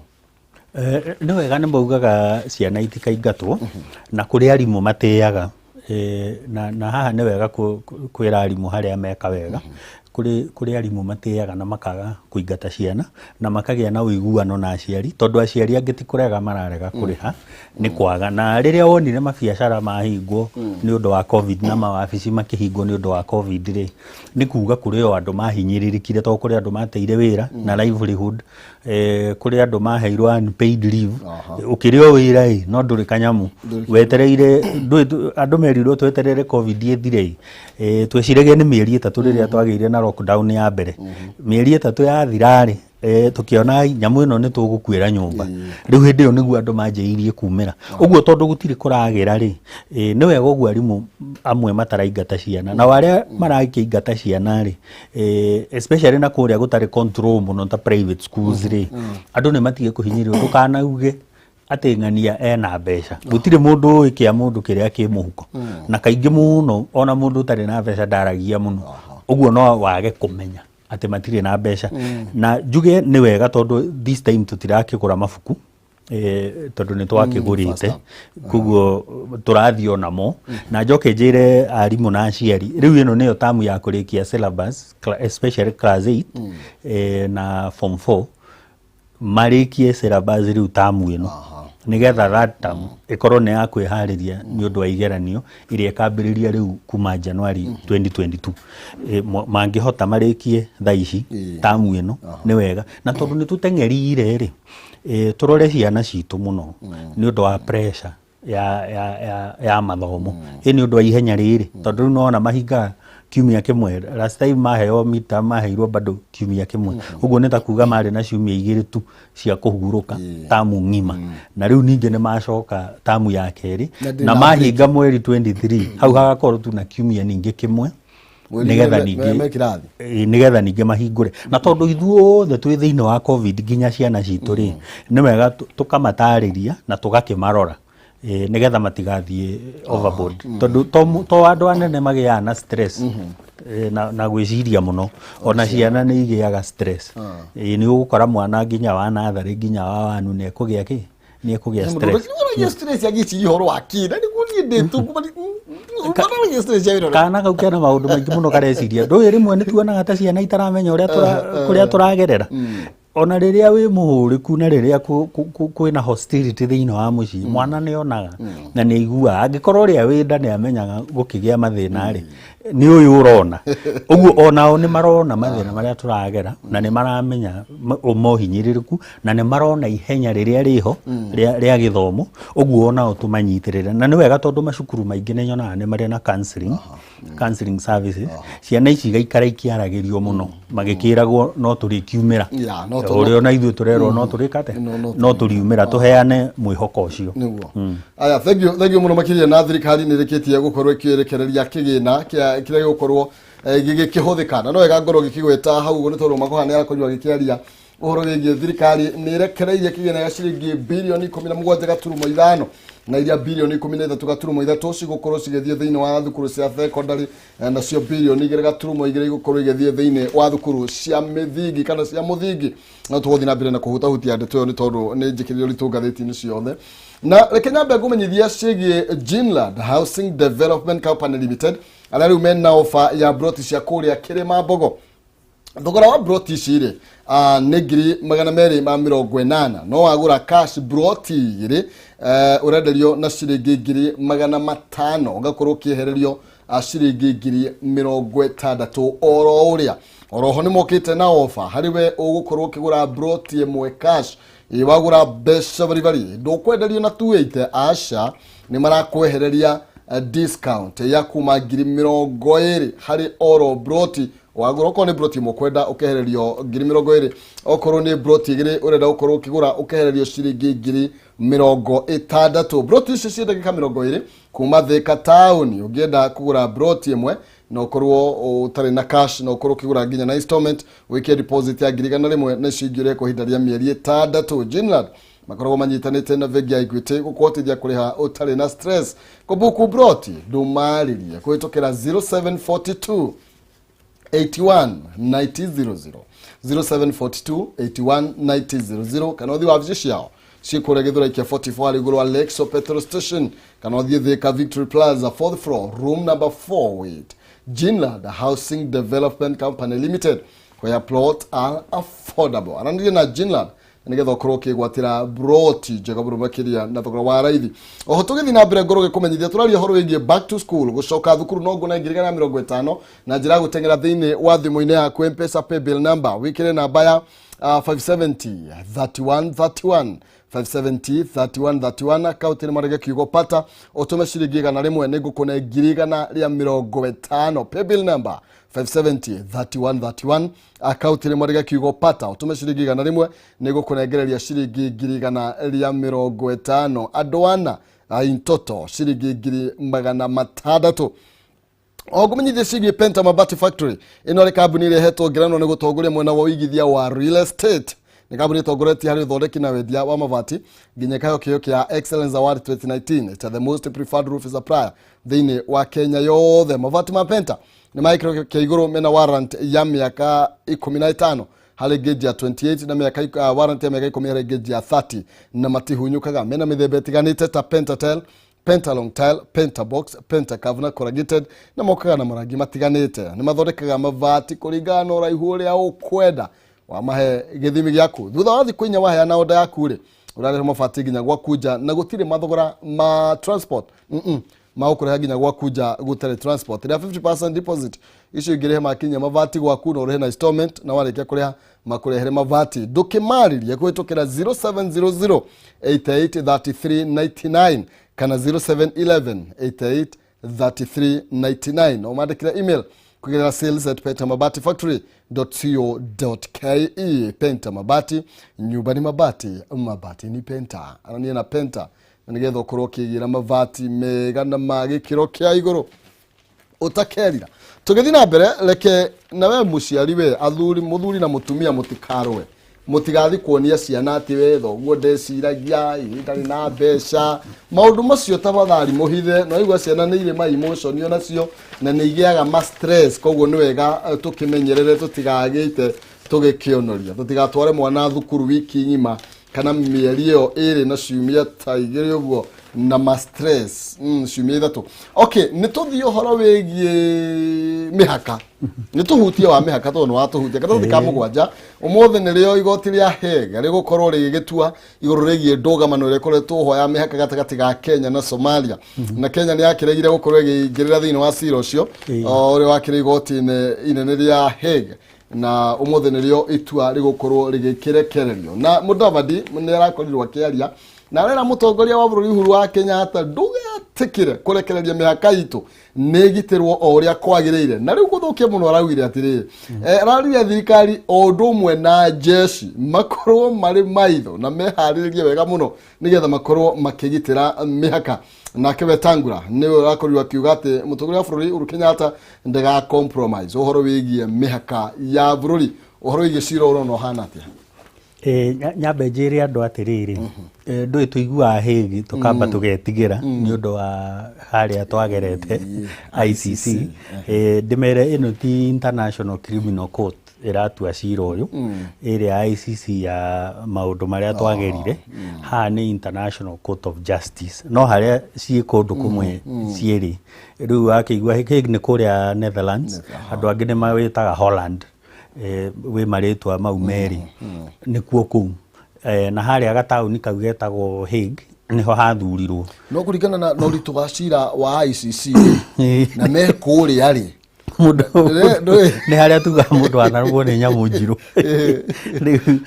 Nĩ wega, nĩ maugaga ciana itikaingatwo, na kũrĩ arimũ matĩaga. Na haha nĩ wega kwĩra arimũ harĩa meka wega. Kũrĩ arimũ matĩaga na makaga kũingata ciana na makagĩa na ũiguano na aciari, tondũ aciari angĩ ti kũrega mararega kũrĩha, nĩ kwaga. Na rĩrĩa wonire mabiacara mahingwo nĩ ũndũ wa COVID na mawabici makĩhingwo nĩ ũndũ wa COVID rĩ, nĩ kuga kũrĩ o andũ mahinyĩrĩrĩkire, tondũ kũrĩ andũ mateire wĩra na livelihood, kũrĩ andũ maheirwo unpaid leave. Ũkĩrĩ o wĩra ĩ, no ndũrĩ kanyamu wetereire. Andũ merirwo tweterere COVID ĩthire ĩ. Tweciragia nĩ mĩeri 3 rĩrĩa twagĩire na lockdown ya mbere. Mĩeri 3 yathira rĩ, tũkĩona nyamũ ĩno nĩ tũgũkuĩra nyũmba. Rĩu hĩndĩ ĩyo nĩguo andũ manjĩrĩirie kumĩra ũguo, tondũ gũtirĩ kũragĩra rĩ. Nĩ wega ũguo arimũ amwe mataraingata ciana, nao arĩa marakĩingata ciana rĩ, especially na kũrĩa gũtarĩ control mũno ta private schools rĩ, andũ nĩ matige kũhinyĩrĩrio. Ndũkanauge atĩ ng'ania ena mbeca. Gũtirĩ mũndũ ũĩ kĩa mũndũ kĩrĩa kĩ mũhuko, na kaingĩ mũno ona mũndũ ũtarĩ na mbeca ndaragia mũno. Ũguo no wage kũmenya atĩ matirĩ na mbeca. Na njuge nĩ wega, tondũ this time tũtirakĩgũra mabuku, tondũ nĩ twakĩgũrĩte, koguo tũrathiĩ onamo. Na njoke njĩre arimũ na aciari, rĩu ĩno nĩyo tamu ya kũrĩkia syllabus, especially class 8 na form 4, marĩkie syllabus rĩu tamu ĩno, nĩgetha that term ĩkorwo nĩ ya kwĩharĩria nĩ ũndũ wa igeranio iria ĩkambĩrĩria rĩu kuma January 2022. Mangĩhota marĩkie thaa ici tamu ĩno nĩ wega. Na tondũ nĩ tũteng'erire rĩ, tũrore ciana citũ mũno nĩ ũndũ wa pressure ya mathomo ĩ, nĩ ũndũ wa ihenya rĩrĩ, tondũ rĩu nĩwona mahingaga kiumia kĩmwe. Last time maheo midterm maheirwo bado kiumia kĩmwe. Ũguo nĩ ta kuga marĩ na ciumia 2 tu cia kũhurũka tamu ng'ima. Na rĩu ningĩ nĩ macoka tamu ya kerĩ
Na ndĩrĩ
na
na
mahinga mweri 23, hau hagakorwo tu na kiumia ningĩ kĩmwe
Mweri
nĩgetha
me
ningĩ
me kĩrathi.
Nĩgetha ningĩ mahingũre. Na tondũ ithuothe twĩ thĩinĩ wa COVID nginya ciana citũ rĩ, nĩ wega tũkamatarĩria na tũgakĩmarora, nĩgetha matigathiĩ overboard, tondũ to andũ anene magĩaga na stress na gwĩciria mũno, ona ciana nĩ igĩaga stress. Nĩ ũgũkora mwana nginya wa natharĩ nginya wa wanu nĩ ekũgĩa kĩ, nĩ ekũgĩa stress.
Ũragia stress agĩciria ũhoro wa kĩ? Na nĩguo niĩ ndĩ tu ũragia stress ya wĩra.
Kana kau kena maũndũ maingĩ mũno kareciria. Ndũĩ rĩmwe nĩ tuonaga ta ciana itaramenya ũrĩa kũrĩa tũragerera. Ona rĩrĩa wĩ mũhũrĩku na rĩrĩa kwĩna hostility thĩinĩ wa mũciĩ, mwana nĩ onaga na nĩ aiguaga. Angĩkorwo ũrĩa wĩ nda nĩ amenyaga gũkĩgĩa mathĩna rĩ, nĩ ũyũ ũrona ũguo, onao nĩ marona mathĩna marĩa tũragera, na nĩ maramenya mohinyĩrĩrĩku, na nĩ marona ihenya rĩrĩa rĩho rĩa gĩthomo. Ũguo onao tũmanyitĩrĩre. Na nĩ wega, tondũ macukuru maingĩ nĩ nyonaga nĩ marĩ na counseling services. Ciana ici igaikara ikĩaragĩrio mũno magĩkĩragwo no tũrĩkiumĩra.
Ya, no
ũrĩa ona ithuĩ tũrerwo no tũrĩkate
No
no tũriumĩra, tũheane mwĩhoko ũcio.
Nĩguo. Aya, thank you, thank you mũno makĩria. Na thirikari nĩ ĩrĩkĩtie gũkorwo ĩkĩrekereria kĩgĩna kĩrĩa gĩgũkorwo gĩgĩkĩhũthĩka. Na no wega ngorwo gĩkĩgweta hau ũguo, nĩ tondũ Makũha nĩ arakorirwo agĩkĩaria ũhoro wĩgiĩ thirikari nĩ ĩrekereirie kĩgĩna gĩa ciringi birioni 17.5, na iria birioni 13.3 cigũkorwo cigĩthiĩ thĩinĩ wa thukuru cia thekondarĩ, nacio birioni 2.2 igũkorwo igĩthiĩ thĩinĩ wa thukuru cia mĩthingi kana cia mũthingi. No tũgũthiĩ na mbere na kũhutahutia ndeto ĩyo, nĩ tondũ nĩ njĩkĩrĩre ũritũ ngathĩti-inĩ ciothe. Na reke nyambe ngũmenyithia ciĩgiĩ Ginland Housing Development Company Limited, arĩa rĩu mena ofa ya broti cia kũrĩa Kĩrĩma Mbogo. Thogora wa broti ici rĩ nĩ 280,000. No wagũra cash broti igĩrĩ, ũrenderio na ciringi 500,000, ũgakorwo ũkĩehererio ciringi 60,000 oro ũrĩa. Oroho nĩ mokĩte na ofa harĩ we ũgũkorwo ũkĩgũra broti ĩmwe cash. Ĩ wagũra mbeca baribari, ndũkwenderio na 280, aca, nĩ marakwehereria discount ya kuma 20,000 harĩ oro broti wagũra. Okorwo nĩ broti ĩmwe ũkwenda, ũkehererio 20,000. Okorwo nĩ broti igĩrĩ ũrenda gũkorwo ũkĩgũra, ũkehererio ciringi 60,000. Broti ici ciĩ ndagĩka 20 kuma Thika taũni. Ũngĩenda kũgũra broti ĩmwe na ũkorwo ũtarĩ na cash, na ũkorwo ũkĩgũra nginya na installment, wĩkie deposit ya 100,000 na icio ingĩ ũrĩhe kwa ihinda rĩa mĩeri 6. Jinland makoragwo manyitanĩte na bengi ya Equity gũkũhotithia kũrĩha ũtarĩ na stress. Kũbuku broti, ndũmarĩrie kũhĩtũkĩra 0742 81 9000, 0742 81 9000, kana ũthiĩ wabici ciao ciĩ kũrĩa Gĩthũrai kĩa 44 harĩ igũrũ wa Lexo petrol station, kana ũthiĩ Thika Victory Plaza, fourth floor, room number 48. Jinland Housing Development Company Limited, where plot are affordable. Aranĩria na Jinland nĩgetha ũkorwo ũkĩgwatĩra broti njega mũno makĩria na thogora wa raithi. Oho tũgĩthiĩ na mbere, ngorwo gĩkũmenyithia tũraria ũhoro wĩgiĩ back to school, gũcoka thukuru. No ngũna 150,000 na njĩra ya gũteng'era thĩinĩ wa thimũ-inĩ yaku, M-Pesa paybill number, wĩkĩre namba ya 570 31 31, 570 31 31, akaunti nĩ marege kiugo pata, ũtũme ciringi 100, nĩ ngũkũne 150,000. Paybill number 570 31 31, akaunti nĩ marege kiugo pata, ũtũme ciringi 100, nĩ gũkũnengereria ciringi 150,000. Andũ ana, in total ciringi 600,000. O ngũmenyithia ciĩgiĩ Penta Mabati Factory. Ĩno nĩ kambuni ĩrĩa ĩhetwo ngerenwa nĩ gũtongoria mwena wa ũigithia wa real estate. Nĩ kambuni ĩtongoretie harĩ ũthondeki na wendia wa mabati, nginya ĩkaheo kĩheo kĩa Excellence Award 2019 ta the most preferred roof supplier thĩinĩ wa Kenya yothe. Mabati ma Penta nĩ ma gĩkĩro kĩa igũrũ, mena warrant ya mĩaka 15 harĩ gauge ya 28 na mĩaka warrant ya mĩaka 10 harĩ gauge ya 30, na matihunyũkaga. Mena mĩthemba ĩtiganĩte ta Pentatel, Pentalong Tile, Pentabox, Pentacav na Corrugated, na mokaga na marangi matiganĩte. Nĩ mathondekaga mabati kũringana na ũraihu ũrĩa ũkwenda wamahe gĩthimi gĩaku. Thutha wa thikũ 4 waheana oda yaku rĩ, ũrarehe mabati nginya gwaku nja, na gũtirĩ mathogora ma transport, magũkũreha nginya gwaku nja gũtarĩ transport. Rĩa 50% deposit, icio ingĩ rĩhe makinya mabati gwaku, na ũrĩhe na installment, na warĩkia kũrĩha makũrehere mabati. Ndũkĩmarĩrie kũhĩtũkĩra 0700 88 33 99 kana 0711 88 33 99. No mandĩkĩre email kũgerera sales@pentamabatifactory.co.ke. Penta Mabati, nyumba ni mabati, mabati ni Penta. Arania na Penta na nĩgetha ũkorwo ũkĩgĩra mabati mega na ma gĩkĩro kĩa igũrũ ũtakerira. Tũgĩthiĩ na mbere, reke nawe mũciari, we athuri, mũthuri na mũtumia, mũtikarũe, mũtigathi kuonia ciana atĩ we thoguo ndeciragia ĩ ndarĩ na mbeca. Maũndũ macio tafadhali mũhithe. No igua ciana nĩ irĩ ma emotion onacio na nĩ igĩaga ma stress, koguo nĩ wega tũkĩmenyerere tũtigagĩte tũgĩkĩonoria, tũtigatware mwana thukuru wiki ng'ima kana mĩeri ĩyo 2 na ciumia ta 2 ũguo na ma stress, ciumia 3. Okay, nĩ tũthiĩ ũhoro wĩgiĩ mĩhaka, nĩ tũhutie wa mĩhaka tondũ nĩ watũhutia. Karatathi ka mũgwanja, ũmũthĩ nĩrĩo igoti rĩa Hague rĩgũkorwo rĩgĩgĩtua igũrũ rĩgiĩ ndũgamano ĩrĩa ĩkoretwo ho ya mĩhaka gatagatĩ ga Kenya na Somalia, na Kenya nĩ yakĩregire gũkorwo ĩgĩingĩrĩra thĩinĩ wa cira ũcio ũrĩa wakĩrĩ igoti-inĩ inene rĩa Hague, na ũmũthĩ nĩrĩo itua rĩgũkorwo rĩgĩkĩrekererio. Na Mudavadi nĩ arakorirwo akĩaria na arera mũtongoria wa bũrũri Uhuru wa Kenyatta, ndũgetĩkĩre kũrekereria mĩhaka itũ nĩ ĩgitĩrwo o ũrĩa kwagĩrĩire. Na rĩu gũthũkia mũno, araugire atĩrĩrĩ, ararire thirikari o ũndũ ũmwe na jeshi makorwo marĩ maitho na meharĩrĩrie wega mũno nĩgetha makorwo makĩgitĩra mĩhaka. Nake Wetangula nĩwe ũrakorirwo akiuga atĩ mũtongoria wa bũrũri Uhuru Kenyatta ndaga compromise ũhoro wĩgiĩ mĩhaka ya bũrũri. Ũhoro wĩgiĩ cira ũrona ũhana atĩa?
Nyambe njĩre andũ atĩrĩrĩ, ndũĩ tũiguaga Hague tũkamba tũgetigĩra nĩ ũndũ wa harĩa twagerete ICC. Ndĩmere ĩno ti International Criminal Court ĩratua cira ũyũ, ĩrĩa ICC ya maũndũ marĩa twagerire. Haha nĩ International Court of Justice, no harĩa ciĩ kũndũ kũmwe cierĩ. Rĩu wakĩigua Hague nĩ kũrĩa Netherlands, andũ angĩ nĩ mawĩtaga Holland. Wĩ marĩtwa mau merĩ nĩkuo kũu. Na harĩa gataũni kau getagwo Hague nĩho hathurirwo.
No kũringana na ũritũ wa cira wa ICC na me kũrĩa rĩ.
Mũndũ nĩ harĩa tugaga mũndũ anarũmwo nĩ nyamũ njirũ. Rĩu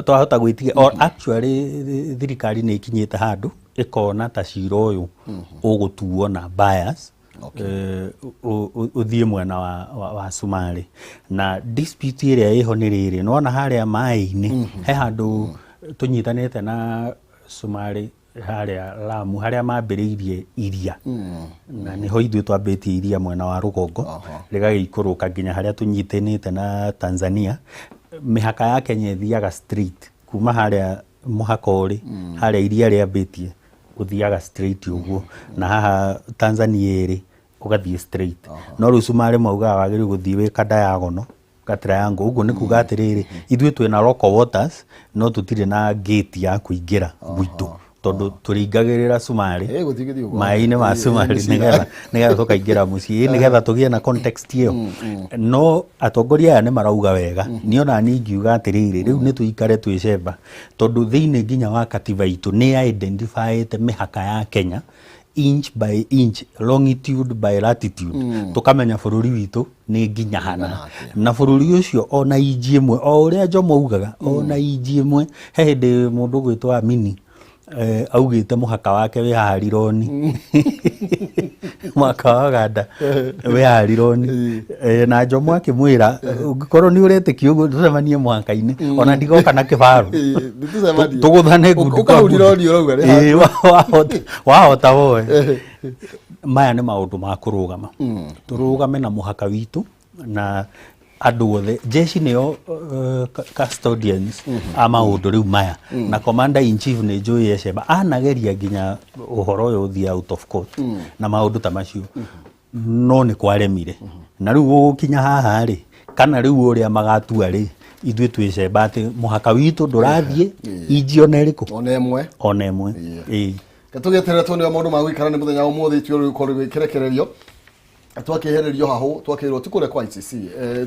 twahota gwĩtiga or actually thirikari nĩ ĩkinyĩte handũ ĩkona ta cira ũyũ ũgũtuo na bias, ũthiĩ mwena wa Cumarĩ. Na dispute ĩrĩa ĩho nĩ rĩrĩ, nĩwona harĩa maĩ-inĩ he handũ tũnyitanĩte na Cumarĩ harĩa Lamu, harĩa mambĩrĩirie iria, na nĩho ithuĩ twambĩtie iria mwena wa rũgongo, rĩgagĩikũrũka nginya harĩa tũnyitanĩte na Tanzania. Mĩhaka ya Kenya ĩthiaga straight kuma harĩa mũhaka ũrĩ, harĩa iria rĩambĩtie, ũthiaga straight ũguo, na haha Tanzania ĩrĩ ũgathiĩ straight. No rĩu Cumarĩ maugaga wagĩrĩirwo gũthiĩ wĩ ka diagonal, ka triangle ũguo. Nĩ kuga atĩrĩrĩ, ithuĩ twĩna local waters no tũtirĩ na gate ya kũingĩra gwitũ, tondũ tũringagĩrĩra Cumarĩ
Gũthiĩ gĩthiĩ ũguo.
Maĩ-inĩ ma Cumarĩ nĩgetha tũkaingĩra mũciĩ, nĩgetha tũgĩe na context ĩyo. No atongoria aya nĩ marauga wega. Niĩ ona niĩ ingiuga atĩrĩrĩ, rĩu nĩ tũikare twĩcemba, tondũ thĩinĩ nginya wa katiba itũ nĩ identifyĩte mĩhaka ya Kenya inch by inch, longitude by latitude, tũkamenya bũrũri witũ nĩ nginya hana, na bũrũri ũcio ona inji ĩmwe, o ũrĩa Jomo augaga, ona inji ĩmwe. He hĩndĩ mũndũ ũgwĩtwo Amini augĩte mũhaka wake wĩ haha Rironi, mũhaka wa Uganda wĩ haha Rironi, na Jomo akĩmwĩra, ũngĩkorwo nĩ ũretĩkia ũguo, tũcemanie mũhaka-inĩ, ona ndigoka na kĩbaru.
Nĩtũcemanie.
Tũgũthane ngundi kwa
Ũka hau
ngundi.
Rironi ũrauga nĩ
Wahota woe. Maya nĩ maũndũ ma kũrũgama, tũrũgame na mũhaka witũ na andũ othe. Jeshi nĩo custodians a maũndũ rĩu maya, na commander in chief nĩ njũĩ ecemba anageria nginya ũhoro ũyũ ũthiĩ out of court na maũndũ ta macio, no nĩ kwaremire. Na rĩu gũgũkinya haha rĩ, kana rĩu ũrĩa magatua rĩ, ithuĩ twĩcemba atĩ mũhaka witũ ndũrathiĩ inji ona ĩrĩkũ.
Ona ĩmwe.
Ona ĩmwe, ĩĩ.
Tũgĩeterera tuone ũrĩa maũndũ magũikara. Nĩ mũthenya wa ũmũthĩ ituĩro rĩgũkorwo rĩgĩkĩrekererio. Twakĩehererio hahũ, twakĩrwo ti kũrĩa kwa ICC,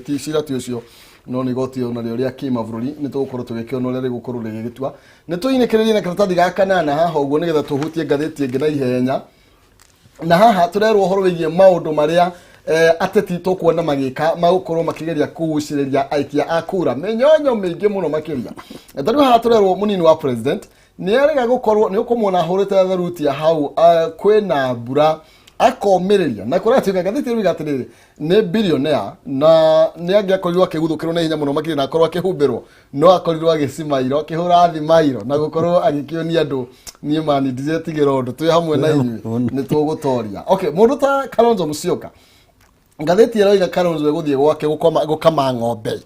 ti cira ti ũcio, no nĩ igoti onarĩo rĩa kĩmabũrũri. Nĩ tũgũkorwo tũgĩkĩona ũrĩa rĩgũkorwo rĩgĩgĩtua. Nĩ tũinĩkĩrĩrie na karatathi ga kanana haha ũguo, nĩgetha tũhutie ngathĩti ĩngĩ na ihenya. Na haha tũrerwo ũhoro wĩgiĩ maũndũ marĩa ateti tũkuona magĩka magũkorwo makĩgeria kũgucĩrĩria aikia a kura, mĩnyonyo mĩingĩ mũno makĩria. Ta rĩu haha tũrerwo mũnini wa president nĩ arega gũkorwo nĩ ũkũmuona ahũrĩte therutia hau, kwĩna mbura, akomĩrĩria na kũratuĩka. Ngathĩti ĩruga atĩrĩrĩ, nĩ billionaire na nĩ angĩakorirwo akĩguthũkĩrwo na ihenya mũno makĩria na akorwo akĩhumbĩrwo, no akorirwo agĩcimairo, akĩhũra thimairo na gũkorwo agĩkĩonia andũ, niĩ mani ndiretigĩra ũndũ, twĩ hamwe na inyuĩ, nĩ tũgũtoria. Okay, mũndũ ta Kalonzo Musyoka, ngathĩti ĩroiga Kalonzo egũthiĩ gwake gũkama ng'ombe.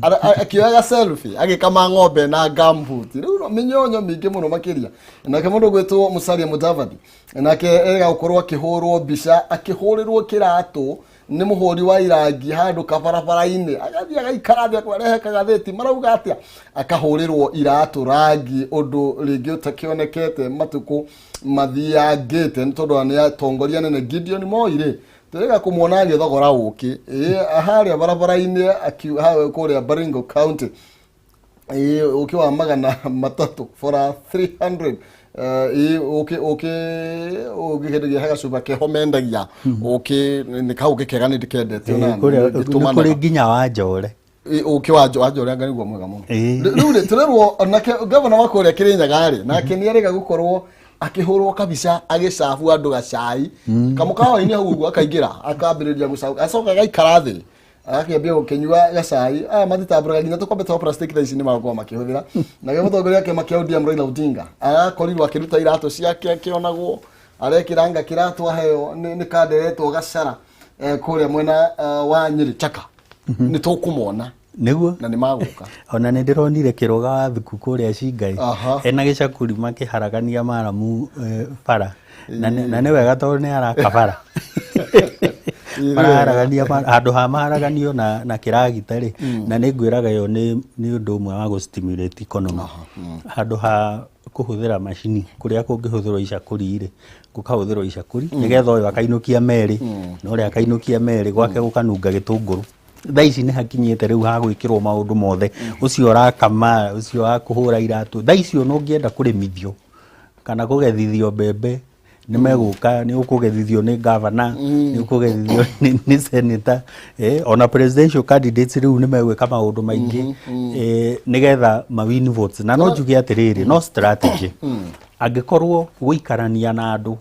Akĩoyaga selfie agĩkama ng'ombe na gumboot. Rĩu no mĩnyonyo mĩingĩ mũno makĩria. Nake mũndũ ũgwĩtwo Musalia Mudavadi nake erega gũkorwo akĩhũrwo mbica akĩhũrĩrwo kĩratũ nĩ mũhũri wa irangi handũ kabarabara-inĩ, agathiĩ agaikara thĩ akwarehe kagathĩti marauga atĩa, akahũrĩrwo iratũ rangi, ũndũ rĩngĩ ũtakĩonekete matukũ mathiangĩte, nĩ tondũ nĩ atongoria nene. Gideon Moi rĩ, tũrĩga kũmuona agĩthogora ũkĩ, ĩ harĩa barabara-inĩ kũrĩa Baringo County, ĩ ũkĩ wa 300 for a 300, ĩ ũkĩ ũkĩ kĩndũ gĩa gacuba keho mendagia ũkĩ, nĩ kaũkĩ kega, nĩ ndĩkendete ona
Kũrĩa
nĩ
nĩ kũrĩ
ngĩtũmanaga.
Nginya wa njore.
Ĩ, ũkĩ wa njore anga nĩguo mwega mũno. Rĩu rĩ, tũrerwo nake gavana wa kũrĩa Kĩrĩnyaga rĩ, nake nĩ arega gũkorwo akĩhũrwo kabica agĩcabu andũ gacai kamũkawa-inĩ hau ũguo, akaingĩra akambĩrĩria gũcabu, acoka agaikara thĩ agakĩambia gũkĩnyua gacai. Aya matitambũraga nginya tũkombe twa plastic thaa ici nĩ magũkorwo makĩhũthĩra. Nake mũtongoria wa kĩama kĩa ODM Raila Odinga arakorirwo akĩruta iratũ ciake, akĩonagwo arekĩranga kĩratũ aheo nĩ kanderetwo gacara, kũrĩa mwena wa Nyĩrĩ Chaka. Nĩ tũkũmona.
Nĩguo.
Na nĩ magũka.
Ona nĩ ndĩronire kĩrũga wa thuku kũrĩa Cingai ena gĩcakũri makĩharagania maramu, bara na nĩ wega tondũ nĩ araka bara. Maraharagania handũ ha maharaganio na kĩragita rĩ. Na nĩ ngwĩraga ĩyo nĩ ũndũ ũmwe wa gũ stimulate economy. Handũ ha kũhũthĩra macini, kũrĩa kũngĩhũthĩrwo icakũri rĩ, gũkahũthĩrwo icakũri, nĩgetha ũyũ akainũkia merĩ na ũrĩa akainũkia merĩ, gwake gũkanunga gĩtũngũrũ. Thaa ici nĩ hakinyĩte rĩu ha gwĩkĩrwo maũndũ mothe, ũcio ũrakama, ũcio wa kũhũra iratũ. Thaa ici ona ũngĩenda kũrĩmithio kana kũgethithio mbembe, nĩ megũka, nĩ ũkũgethithio nĩ gavana, nĩ ũkũgethithio nĩ senator, ona presidential candidates. Rĩu nĩ megwĩka maũndũ maingĩ nĩgetha ma win votes. Na no njuge atĩrĩrĩ, no strategy, angĩkorwo gũikarania na andũ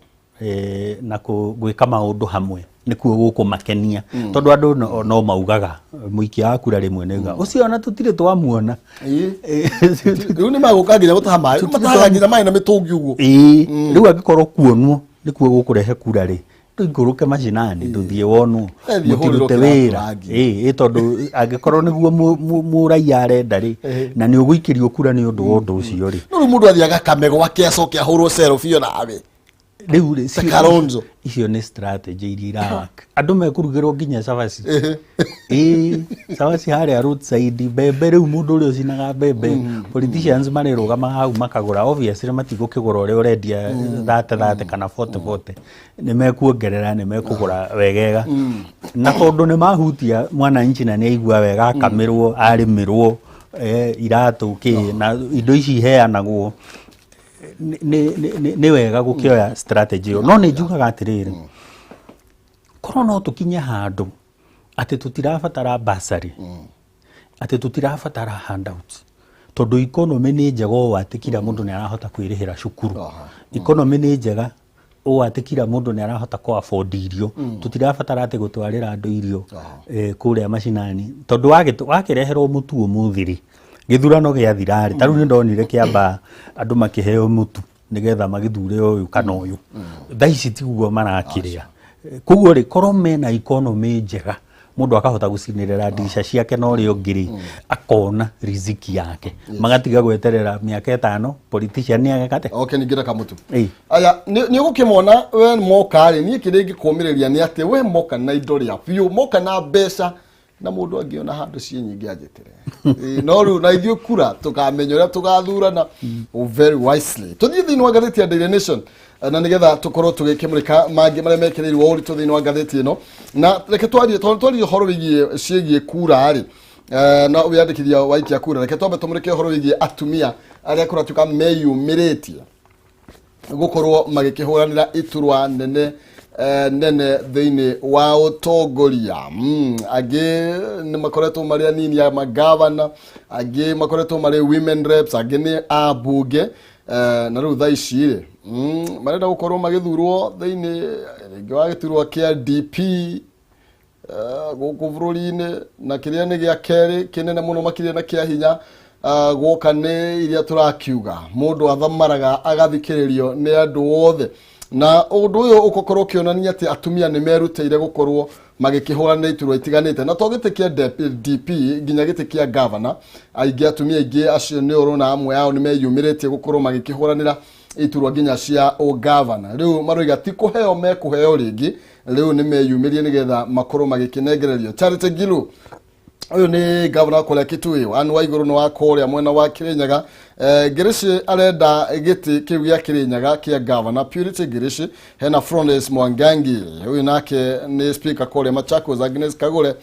na gwĩka maũndũ hamwe nĩkuo gũkũmakenia, tondũ andũ no maugaga mũikia wa kura rĩmwe nĩ ũcio ona tũtirĩ twamuona.
Rĩu nĩ magũka nginya gũtaha maĩ, rĩu matahaga nginya maĩ na mĩtũngi ũguo.
Ĩĩ, rĩu angĩkorwo kuonwo nĩkuo gũkũrehe kura rĩ, tũikũrũke macinani, tũthiĩ wonwo.
Thiĩ ũhũrĩrwo
Mũtirute
kĩratũ
wĩra.
rangi.
Ĩĩ, tondũ angĩkorwo nĩguo mũraiya arenda rĩ, na nĩ ũgũikĩrio kura nĩ ũndũ wa ũndũ ũcio rĩ.
No rĩu mũndũ athiaga kame gwake, acoke ahũrwo selfie nawe.
Rĩu rĩ,
Ta Kalonzo.
Icio nĩ strategy iria irawaka. Andũ mekũrugĩrwo nginya cabaci, ĩĩ, cabaci harĩa roadside, mbembe. Rĩu mũndũ ũrĩa ũcinaga mbembe, politicians marĩrũgamaga hau makagũra. Obviously matigũkĩgũra ũrĩa ũrendia 30 30 kana 40 40, nĩ mekuongerera, nĩ mekũgũra wegega, na tondũ nĩ mahutia mwananchi na nĩ aigua wega akamirwo, arĩmĩrwo, iratũ kĩ na indo ici iheanagwo, nĩ wega gũkĩoya strategy ĩyo. No nĩ njugaga atĩrĩrĩ, korwo no tũkinye handũ atĩ tũtirabatara bursary, atĩ tũtirabatara handouts, tondũ economy nĩ njega ũũ atĩ kila mũndũ nĩ arahota kwĩrĩhĩra cukuru, economy nĩ njega ũũ atĩ kila mũndũ nĩ arahota kũ afford irio, tũtirabatara atĩ gũtwarĩra andũ irio kũrĩa macinani, tondũ wakĩreherwo mũtu ũmũthĩ rĩ, gĩthurano gĩathira rĩ, ta rĩu nĩ ndonire kĩamba andũ makĩheo mũtu nĩgetha magĩthure ũyũ kana ũyũ. Thaa ici tiguo marakĩrĩa. Koguo rĩ, korwo mena economy njega, mũndũ akahota gũcinĩrĩra ndirica ciake na ũrĩa ũngĩ rĩ, akona riziki yake, magatiga gweterera mĩaka 5 politician nĩ ageka atĩa.
Okay, ningĩ na kamũtu.
Ĩĩ.
Aya, nĩ ũgũkĩmona we moka rĩ, niĩ kĩrĩa ingĩkũmĩrĩria nĩ atĩ we moka na indo rĩa biũ, moka na mbeca, na mũndũ angĩona handũ ciĩ nyingĩ anjĩtĩre. Ĩĩ, no rĩu na ithuĩ kura tũkamenya ũrĩa tũgathurana very wisely. Tũthiĩ thĩinĩ wa ngathĩti ya Daily Nation, na nĩgetha tũkorwo tũgĩkĩmũrĩka mangĩ marĩa mekĩrĩirwo ũritũ thĩinĩ wa ngathĩti ĩno. Na reke twarie, tondũ twarie ũhoro wĩgiĩ ciĩgiĩ kura rĩ, na wĩyandĩkithia wa aikia kura, reke twambe tũmũrĩke ũhoro wĩgiĩ atumia arĩa kũratuĩka meyumĩrĩtie gũkorwo magĩkĩhũranĩra iturwa nene nene thĩinĩ wa ũtongoria. Angĩ nĩ makoretwo marĩ anini a magavana, angĩ makoretwo marĩ women reps, angĩ nĩ ambunge, na rĩu thaa ici rĩ, marenda gũkorwo magĩthurwo thĩinĩ rĩngĩ wa gĩturwa kĩa DP gũkũ bũrũri-inĩ, na kĩrĩa nĩ gĩa kerĩ kĩnene mũno makĩria na kĩa hinya gwoka nĩ iria tũrakiuga mũndũ athamaraga agathikĩrĩrio nĩ andũ othe. Na ũndũ ũyũ ũgũkorwo ũkĩonania atĩ atumia nĩ merutĩire gũkorwo magĩkĩhũranĩra iturwa itiganĩte, na to gĩtĩ kĩa DP nginya gĩtĩ kĩa gavana. Aingĩ, atumia aingĩ acio nĩ ũrona amwe ao nĩ meyumĩrĩtie gũkorwo magĩkĩhũranĩra iturwa nginya cia ũgavana. Rĩu maroiga ti kũheo mekũheo rĩngĩ, rĩu nĩ meyumĩrie nĩgetha makorwo magĩkĩnengererio. Charity Ngilu, ũyũ nĩ gavana wa kũrĩa Kitui, Anne Waigũrũ nĩ wa kũrĩa mwena wa Kirinyaga, Ngirici arenda gĩtĩ kĩu gĩa Kirinyaga kĩa gavana, Purity Ngirici. Hena Florence Mwangangi, ũyũ nake nĩ speaker kũrĩa Machakos. Agnes Kagure,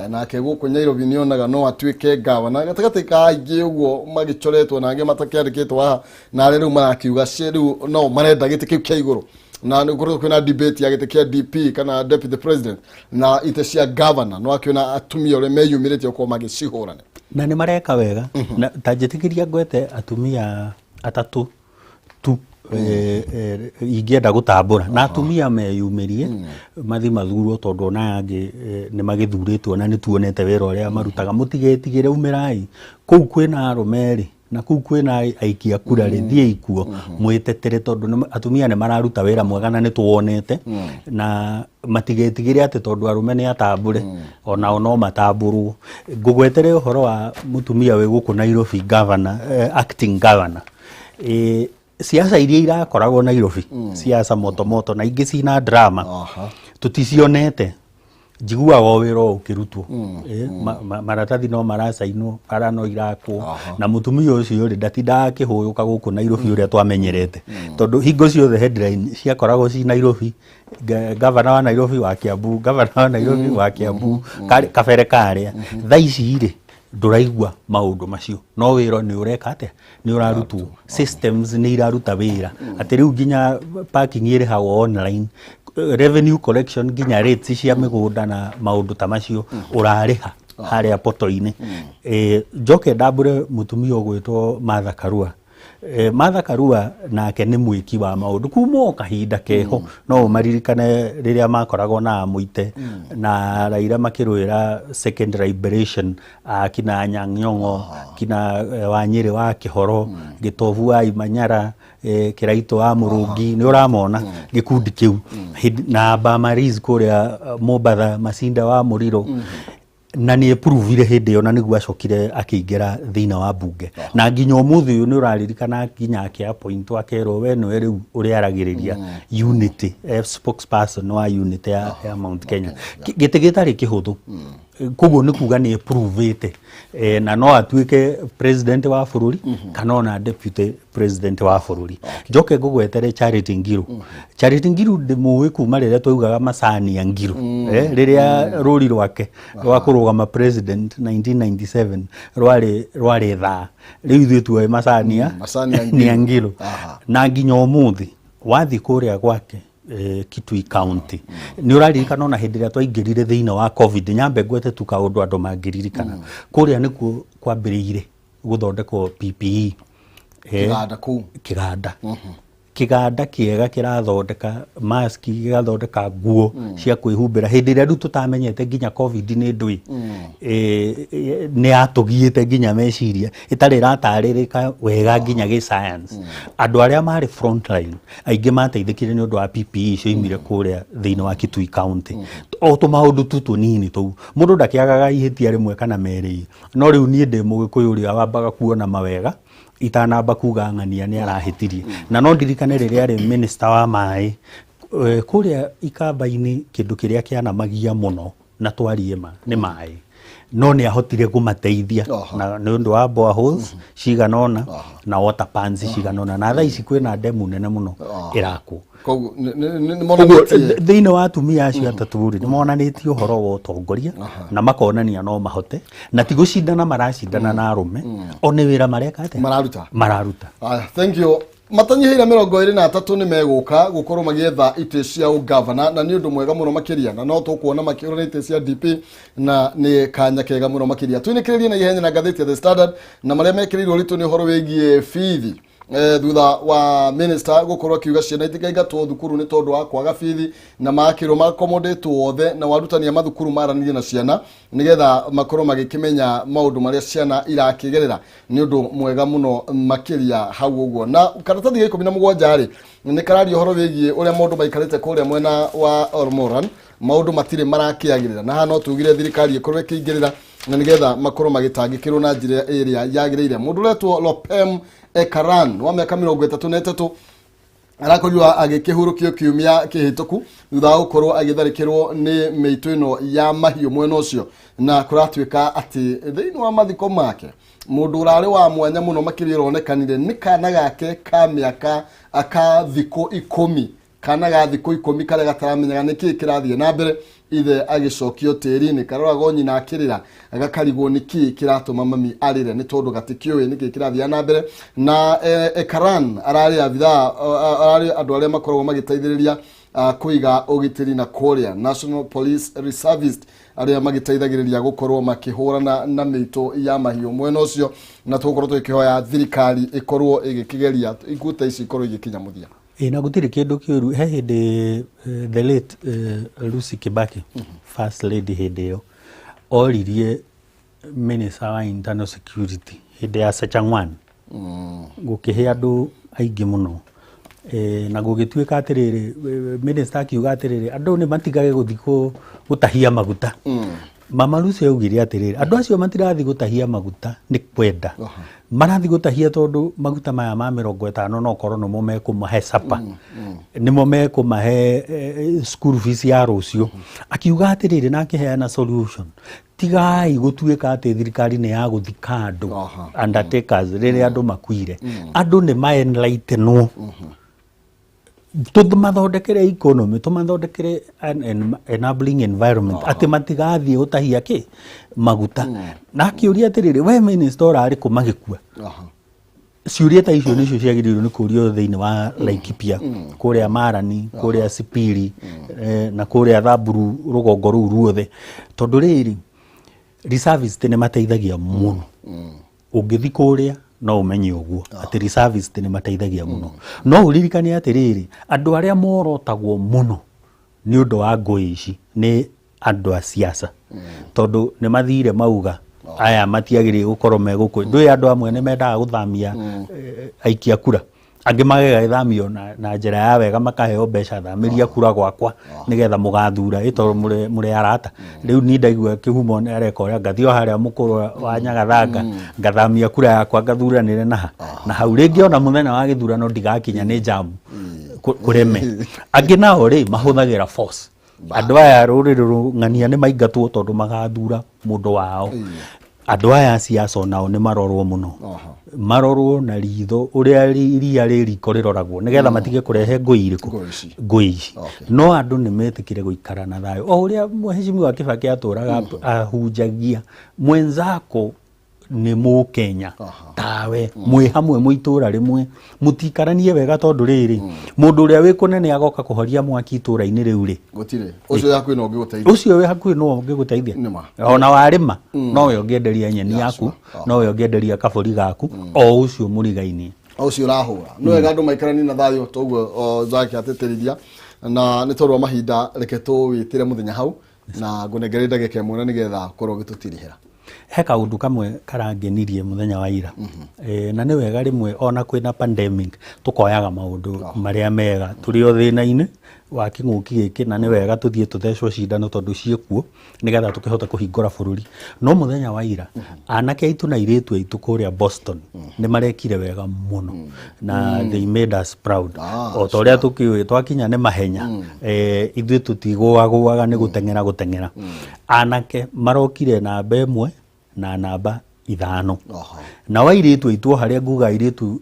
nake gũkũ Nairobi nĩonaga no atuĩke gavana. Gatagatĩ ka aingĩ ũguo magĩcoretwo na angĩ matakĩandĩkĩtwo haha, na arĩa rĩu marakiuga rĩu no marenda gĩtĩ kĩu kĩa igũrũ, na nĩ gũkoretwo kwĩna debate ya gĩtĩ kĩa DP kana deputy president na itĩ cia governor, no akĩona atumia ũrĩa meyumĩrĩtie gũkorwo magĩcihũrana.
Na nĩ mareka wega. Na ta njĩtĩkĩria ngwete atumia atatũ tu ingĩenda gũtambũra na atumia meyumĩrie mathi mathurwo, tondũ ona aya angĩ nĩ magĩthurĩtwo na nĩ tuonete wĩra ũrĩa marutaga. Mũtigetigĩre, umĩrai kũu kwĩna arũme rĩ, na kũu kwĩna aikia kura rĩ, thiĩi kuo mwĩtetere, tondũ atumia nĩ mararuta wĩra mwega na nĩ tuwonete, na matigetigĩre atĩ tondũ arũme nĩ atambũre, onao no matambũrwo. Ngũgwetere ũhoro wa mũtumia wĩ gũkũ Nairobi, governor, acting governor. Siasa iria irakoragwo Nairobi, siasa moto moto na ingĩ cina drama, tũticionete. Njiguaga o wĩra o ũkĩrutwo. Maratathi no maracainwo, bara no irakwo, na mũtumia ũcio rĩ, ndatindaga akĩhũyũka gũkũ Nairobi ũrĩa twamenyerete, tondũ hingo ciothe headline ciakoragwo ci Nairobi, gavana wa Nairobi wa Kiambu, gavana wa Nairobi wa Kiambu, kabere karĩa. Thaa ici rĩ, ndũraigua maũndũ macio, no wĩra nĩ ũreka atĩa? Nĩ ũrarutwo. Systems nĩ iraruta wĩra, atĩ rĩu nginya parking ĩrĩhagwo online, revenue collection, nginya rates cia mĩgũnda na maũndũ ta macio ũrarĩha harĩa poto-inĩ. Njoke ndambũre mũtumia ũgwĩtwo Martha Karua. Martha Karua nake nĩ mwĩki wa maũndũ kuma o kahinda keho. No ũmaririkane rĩrĩa makoragwo na Mũite na Raila makĩrũĩra second liberation, kina Anyang' Nyong'o, kina Wanyĩrĩ wa Kĩhoro, Gĩtobu wa Imanyara, Kĩraitũ wa Mũrũngi, nĩ ũramona gĩkundi kĩu. Na Bamaris kũrĩa Mombatha, Macinda wa Mũriro, na nĩ epuruvire hĩndĩ ĩyo, na nĩguo acokire akĩingĩra thĩinĩ wa mbunge, na nginya ũmũthĩ ũyũ nĩ ũraririkana nginya akĩappointwo, akerwo we nĩwe rĩu ũrĩaragĩrĩria unity, spokesperson wa unity ya Mount Kenya. Gĩtĩ gĩtarĩ kĩhũthũ. Koguo nĩ kuga nĩ epuruvĩte, na no atuĩke president wa bũrũri kana ona deputy president wa bũrũri. Njoke ngũgwetere Charity Ngiru. Charity Ngiru ndĩmũĩ kuma rĩrĩa twaugaga Macania Ngiru, rĩrĩa rũri rwake rwa kũrũgama president 1997 rwarĩ thaa. Rĩu ithuĩ tuoĩ Macania
Macania
nĩ Ngiru. Na nginya ũmũthĩ wathiĩ kũrĩa gwake, Kitui County, nĩ ũraririkana ona hĩndĩ ĩrĩa twaingĩrire thĩinĩ wa COVID, nyambe ngwete tu kaũndũ andũ mangĩririkana, kũrĩa nĩkuo kwambĩrĩire gũthondekwo PPE.
Kĩganda kũu.
Kĩganda kĩega kĩrathondeka mask, gĩgathondeka nguo cia kwĩhumbĩra hĩndĩ ĩrĩa rĩu tũtamenyete nginya COVID nĩ ndũĩ. Nĩ yatũgiĩte nginya meciria, ĩtarĩ ĩratarĩrĩka wega nginya gĩ science. Andũ arĩa marĩ frontline aingĩ mateithĩkire nĩ ũndũ wa PPE cioimire kũrĩa thĩinĩ wa Kitui County. O tũmaũndũ tu tũnini tũu, mũndũ ndakĩagaga ihĩtia rĩmwe kana merĩ, no rĩu niĩ ndĩ Mũgĩkũyũ ũrĩa wambaga kuona mawega itanamba kuga ng'ania nĩ arahĩtirie. Na no ndirikane rĩrĩa arĩ minister wa maĩ, kũrĩa Ikamba-inĩ, kĩndũ kĩrĩa kĩanamagia mũno na twarie ma nĩ maĩ, no nĩ ahotire kũmateithia na nĩ ũndũ wa boreholes cigana ũna na water pans cigana ũna, na thaa ici kwĩna ndemu nene mũno ĩrakwo.
Koguo nĩ
Koguo,
monanĩtie
thĩinĩ wa atumia acio atatũ rĩ, nĩ monanĩtie ũhoro wa ũtongoria na makonania no mahote, na ti gũcindana maracindana na arũme, o nĩ wĩra mareka atĩa?
Mararuta.
Mararuta.
Aya, thank you. Matanyihĩire 23 nĩ megũka gũkorwo magĩetha itĩ cia ũgavana, na nĩ ũndũ mwega mũno makĩria, na no tũkuona makĩhũrana itĩ cia DP, na nĩ kanya kega mũno makĩria. Tũinĩkĩrĩrie na ihenya na ngathĩti ya The Standard, na marĩa mekĩrĩirwo ũritũ nĩ ũhoro wĩgiĩ bithi, thutha wa minister gũkorwo akiuga ciana itikaingatwo thukuru nĩ tondũ wa kwaga bithi, na makĩrwo makomodĩtwo othe, na warutani a mathukuru maranĩrie na ciana nĩgetha makorwo magĩkĩmenya maũndũ marĩa ciana irakĩgerera. Nĩ ũndũ mwega mũno makĩria hau ũguo. Na karatathi ga 17 rĩ, nĩ kararia ũhoro wĩgiĩ ũrĩa maũndũ maikarĩte kũrĩa mwena wa Olmoran. Maũndũ matirĩ marakĩagĩrĩra, na haha no tugire thirikari ĩkorwo ĩkĩingĩrĩra na nĩgetha makorwo magĩtangĩkĩrwo na njĩra ĩrĩa yagĩrĩire. Mũndũ ũretwo Lopem Ekaran wa mĩaka 33 arakorirwo agĩkĩhurũkio kiumia kĩhĩtũku thutha wa gũkorwo agĩtharĩkĩrwo nĩ mĩitũ ĩno ya mahiũ mwena ũcio, na kũratuĩka atĩ thĩinĩ wa mathiko make, mũndũ ũrarĩ wa mwanya mũno makĩria ũronekanire nĩ kana gake ka mĩaka ka thikũ 10, kana ga thikũ 10 karĩa gataramenyaga nĩkĩĩ kĩrathiĩ na mbere ithe agĩcokio tĩri-inĩ. Karoragwo nyina akĩrĩra, gakarigwo nĩkĩĩ kĩratũma mami arĩre, nĩ tondũ gatikĩũĩ nĩkĩĩ kĩrathiĩ na mbere. Na Ekaran ararĩ abithaa, ararĩ andũ arĩa makoragwo magĩteithĩrĩria kũiga ũgitĩri na kũrĩa National Police Reservist, arĩa magĩteithagĩrĩria gũkorwo makĩhũrana na mĩitũ ya mahiũ mwena ũcio, na tũgũkorwo tũgĩkĩhoya thirikari ĩkorwo ĩgĩkĩgeria ikuũ ta ici ikorwo igĩkinya mũthia.
Ĩ, na gũtirĩ kĩndũ kĩũru. He hĩndĩ the late Lucy Kibaki, first lady hĩndĩ ĩyo, oririe minister wa internal security hĩndĩ ya Sachangwan gũkĩhĩa andũ aingĩ mũno, na gũgĩtuĩka atĩrĩrĩ, minister akiuga atĩrĩrĩ, andũ nĩ matigage gũthiĩ gũtahia maguta. Mama Lucy augire atĩrĩrĩ, andũ acio matirathiĩ gũtahia maguta nĩ kwenda, marathiĩ gũtahia tondũ maguta maya ma 50 no korwo nĩmo mekũmahe sapa, nĩmo mekũmahe school fees ya rũciũ. Akiuga atĩrĩrĩ, na akĩheana solution, tigai gũtuĩka atĩ thirikari nĩ ya gũthika andũ, undertakers, rĩrĩa andũ makuire, andũ nĩ ma enlightenwo, tũmathondekere economy, tũmathondekere an enabling environment atĩ matigathiĩ gũtahia kĩ maguta. Na akĩũria atĩrĩrĩ, we minister ũrarĩ kũ magĩkua? Ciũria ta icio nĩcio ciagĩrĩirwo nĩ kũrio thĩinĩ wa Laikipia, kũrĩa Marani, kũrĩa Sipiri, na kũrĩa Thamburu, rũgongo rũu ruothe, tondũ rĩrĩ reservist nĩ mateithagia mũno. Ũngĩthi kũrĩa no ũmenye ũguo atĩ reservist nĩ mateithagia mũno. No ũririkane atĩrĩrĩ, andũ arĩa morotagwo mũno nĩ ũndũ wa ngũĩ ici nĩ andũ a siasa, tondũ nĩ mathire mauga aya matiagĩrĩire gũkorwo me gũkũ. Ndũĩ andũ amwe nĩ mendaga gũthamia aikia kura, angĩ magagĩthamio na njĩra ya wega, makaheo mbeca, thamĩria kura gwakwa nĩgetha mũgathura ĩ tondũ mũrĩ arata. Rĩu ni ndaigua kĩhumo nĩ areka ũrĩa, ngathiĩ o harĩa mũkũrũ wa Nyagathanga, ngathamia kura yakwa, ngathuranĩre na na hau. Rĩngĩ ona mũthenya wa gĩthurano ndigakinya nĩ jamu kũreme. Angĩ nao rĩ mahũthagĩra force. Andũ aya rũrĩrĩ rũng'ania nĩ maingatwo tondũ magathura mũndũ wao. Andũ aya a siasa onao nĩ marorwo mũno, marorwo na ritho ũrĩa iria rĩ riko rĩroragwo, nĩgetha matige kũrehe ngũi irĩkũ?
Ngũĩ ici.
Ngũi ici. No andũ nĩ metĩkire gũikara na thayũ o ũrĩa Mheshimiwa Kibaki atũraga ahunjagia, mwenzako nĩ mũkenya tawe, mwĩ hamwe mwĩ itũra rĩmwe, mũtikaranie wega, tondũ rĩrĩ mũndũ ũrĩa wĩ kũnene agoka kũhoria mwaki itũra-inĩ rĩu rĩ,
Gũtirĩ ũcio hakuhĩ no ũngĩgũteithia.
Ũcio wĩ hakuhĩ no ũngĩgũteithia.
Nĩma.
Ona warĩma nowe ũngĩenderia nyeni yaku, nowe ũngĩenderia kabũri gaku, o ũcio mũrigainie.
O ũcio ũrahũra. Nĩ wega andũ maikaranie na thayũ toguo Zaki atĩtĩrithia, na nĩ tondũ wa mahinda reke tũwĩtĩre mũthenya hau na ngũnengere ndagĩka 1 na nĩgetha korwo ũgĩtũtirihĩra.
He kaũndũ kamwe karangenirie mũthenya wa ira. Na nĩ wega rĩmwe ona kwĩna pandemic tũkoyaga maũndũ marĩa mega. Tũrĩ o thĩna-inĩ wa kĩng'ũki gĩkĩ, na nĩ wega tũthiĩ tũthecwo cindano tondũ ciĩkuo nĩgetha tũkĩhote kũhingũra bũrũri. No mũthenya wa ira anake aitũ na airĩtu aitũ kũrĩa Boston nĩ marekire wega mũno na they made us proud. O ta ũrĩa tũkĩũĩ twakinya nĩ mahenya, ithuĩ tũtigũagũaga nĩ gũteng'era gũteng'era. Anake marokire namba 1 na namba 5. Nao airĩtu aitũ, o harĩa nguga airĩtu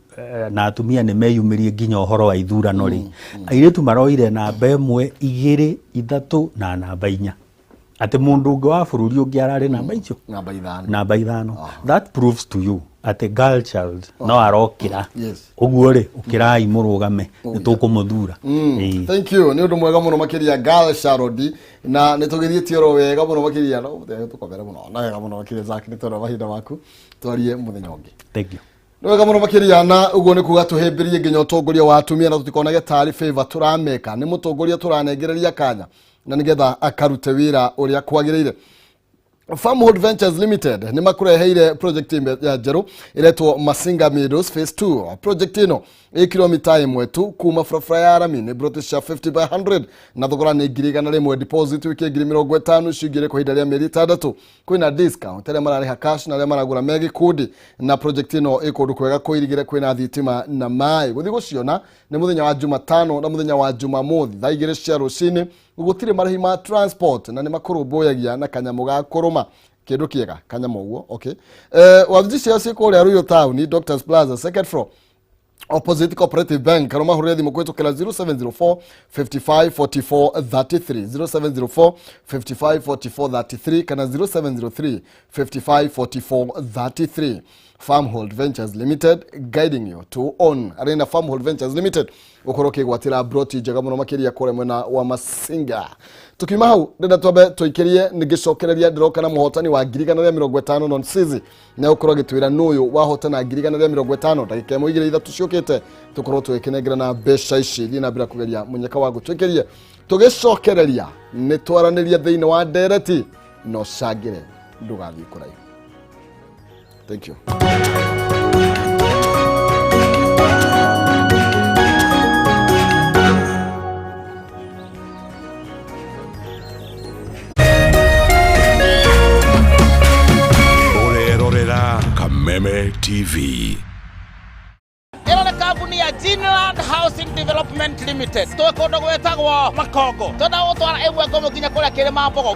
na atumia nĩ meyumĩrie nginya ũhoro wa ithurano rĩ, airĩtu maroire namba 1, 2, 3 na namba 4, atĩ mũndũ ũngĩ wa bũrũri ũngĩ ararĩ namba icio?
Namba 5.
Namba 5. That proves to you atĩ girl child no arokĩra. Ũguo rĩ, ũkĩrai mũrũgame, nĩ tũkũmũthura. Ĩĩ.
Thank you, nĩ ũndũ mwega mũno makĩria girl Sharodi, na nĩ tũgĩthiĩtie oro wega mũno makĩria, no tũkomere mũno na wega mũno makĩria. Zack, nĩ tondũ wa mahinda maku, twarie mũthenya ũngĩ.
Thank you.
Nĩ wega mũno makĩria, na ũguo nĩ kuga tũhĩmbĩrie nginya ũtongoria wa atumia na tũtikonage tarĩ favor tũrameka, nĩ mũtongoria tũranengereria kanya na nĩgetha akarute wĩra ũrĩa kwagĩrĩire. Farmhold Ventures Limited nĩ makũreheire project ya njerũ ĩretwo Masinga Meadows Phase 2. Project ĩno ĩ kilomita 1 tu kuma barabara ya rami, nĩ plot cia 50 by 100 na thogora nĩ 100,000. Deposit wĩkie 50,000, icio ingĩ kwa ihinda rĩa mĩeri 6. Kwĩna discount arĩa mararĩha cash na arĩa maragũra me gĩkundi, na project ĩno ĩ kũndũ kwega kũirigĩre, kwĩna thitima na maĩ. Gũthiĩ gũciona nĩ mũthenya wa Jumatano na mũthenya wa Jumamothi thaa 2 cia rũcinĩ. Gũtirĩ marĩhi ma transport na nĩ makũrũmbũyagia na kanyamũ ga kũrũma, kĩndũ kĩega kanyamũ ũguo. Okay, wabici ciao ciĩ kũrĩa Ruiru Town, Doctors Plaza, second floor, opposite Cooperative Bank. Kana mahũrĩre thimũ kũhĩtũkĩra 0704 55 44 33, 0704 55 44 33 kana 0703 55 44 33. Farmhold Ventures Limited, guiding you to own. Arĩ na Farmhold Ventures Limited ũkorwo ũkĩgwatĩra broti njega mũno makĩria kũrĩa mwena wa Masinga. Tukiuma hau ndĩrenda twambe tũikĩrie, nĩngĩcokereria ndĩroka na mũhotani wa 150,000 non sizi, na ũkorwo agĩtwĩra nũyũ wahotana 150,000. Ndagĩka 1, 2, 3 ciũkĩte tũkorwo tũgĩkĩnengerana mbeca ici. Thiĩ na mbere kũgeria mũnyaka wa gũtwĩkĩrie, tũgĩcokereria nĩ twaranĩria thĩinĩ wa ndereti no cangĩre, ndũgathiĩ kũraihu. Thank you.
Kameme TV.
Ĩno nĩ kambuni ya Ginland Housing Development Limited. Twĩ kũndũ gwĩtagwo Makongo. Twenda gũtwara ĩmwe ngũmũ nginya kũrĩa Kĩrĩma Mbogo.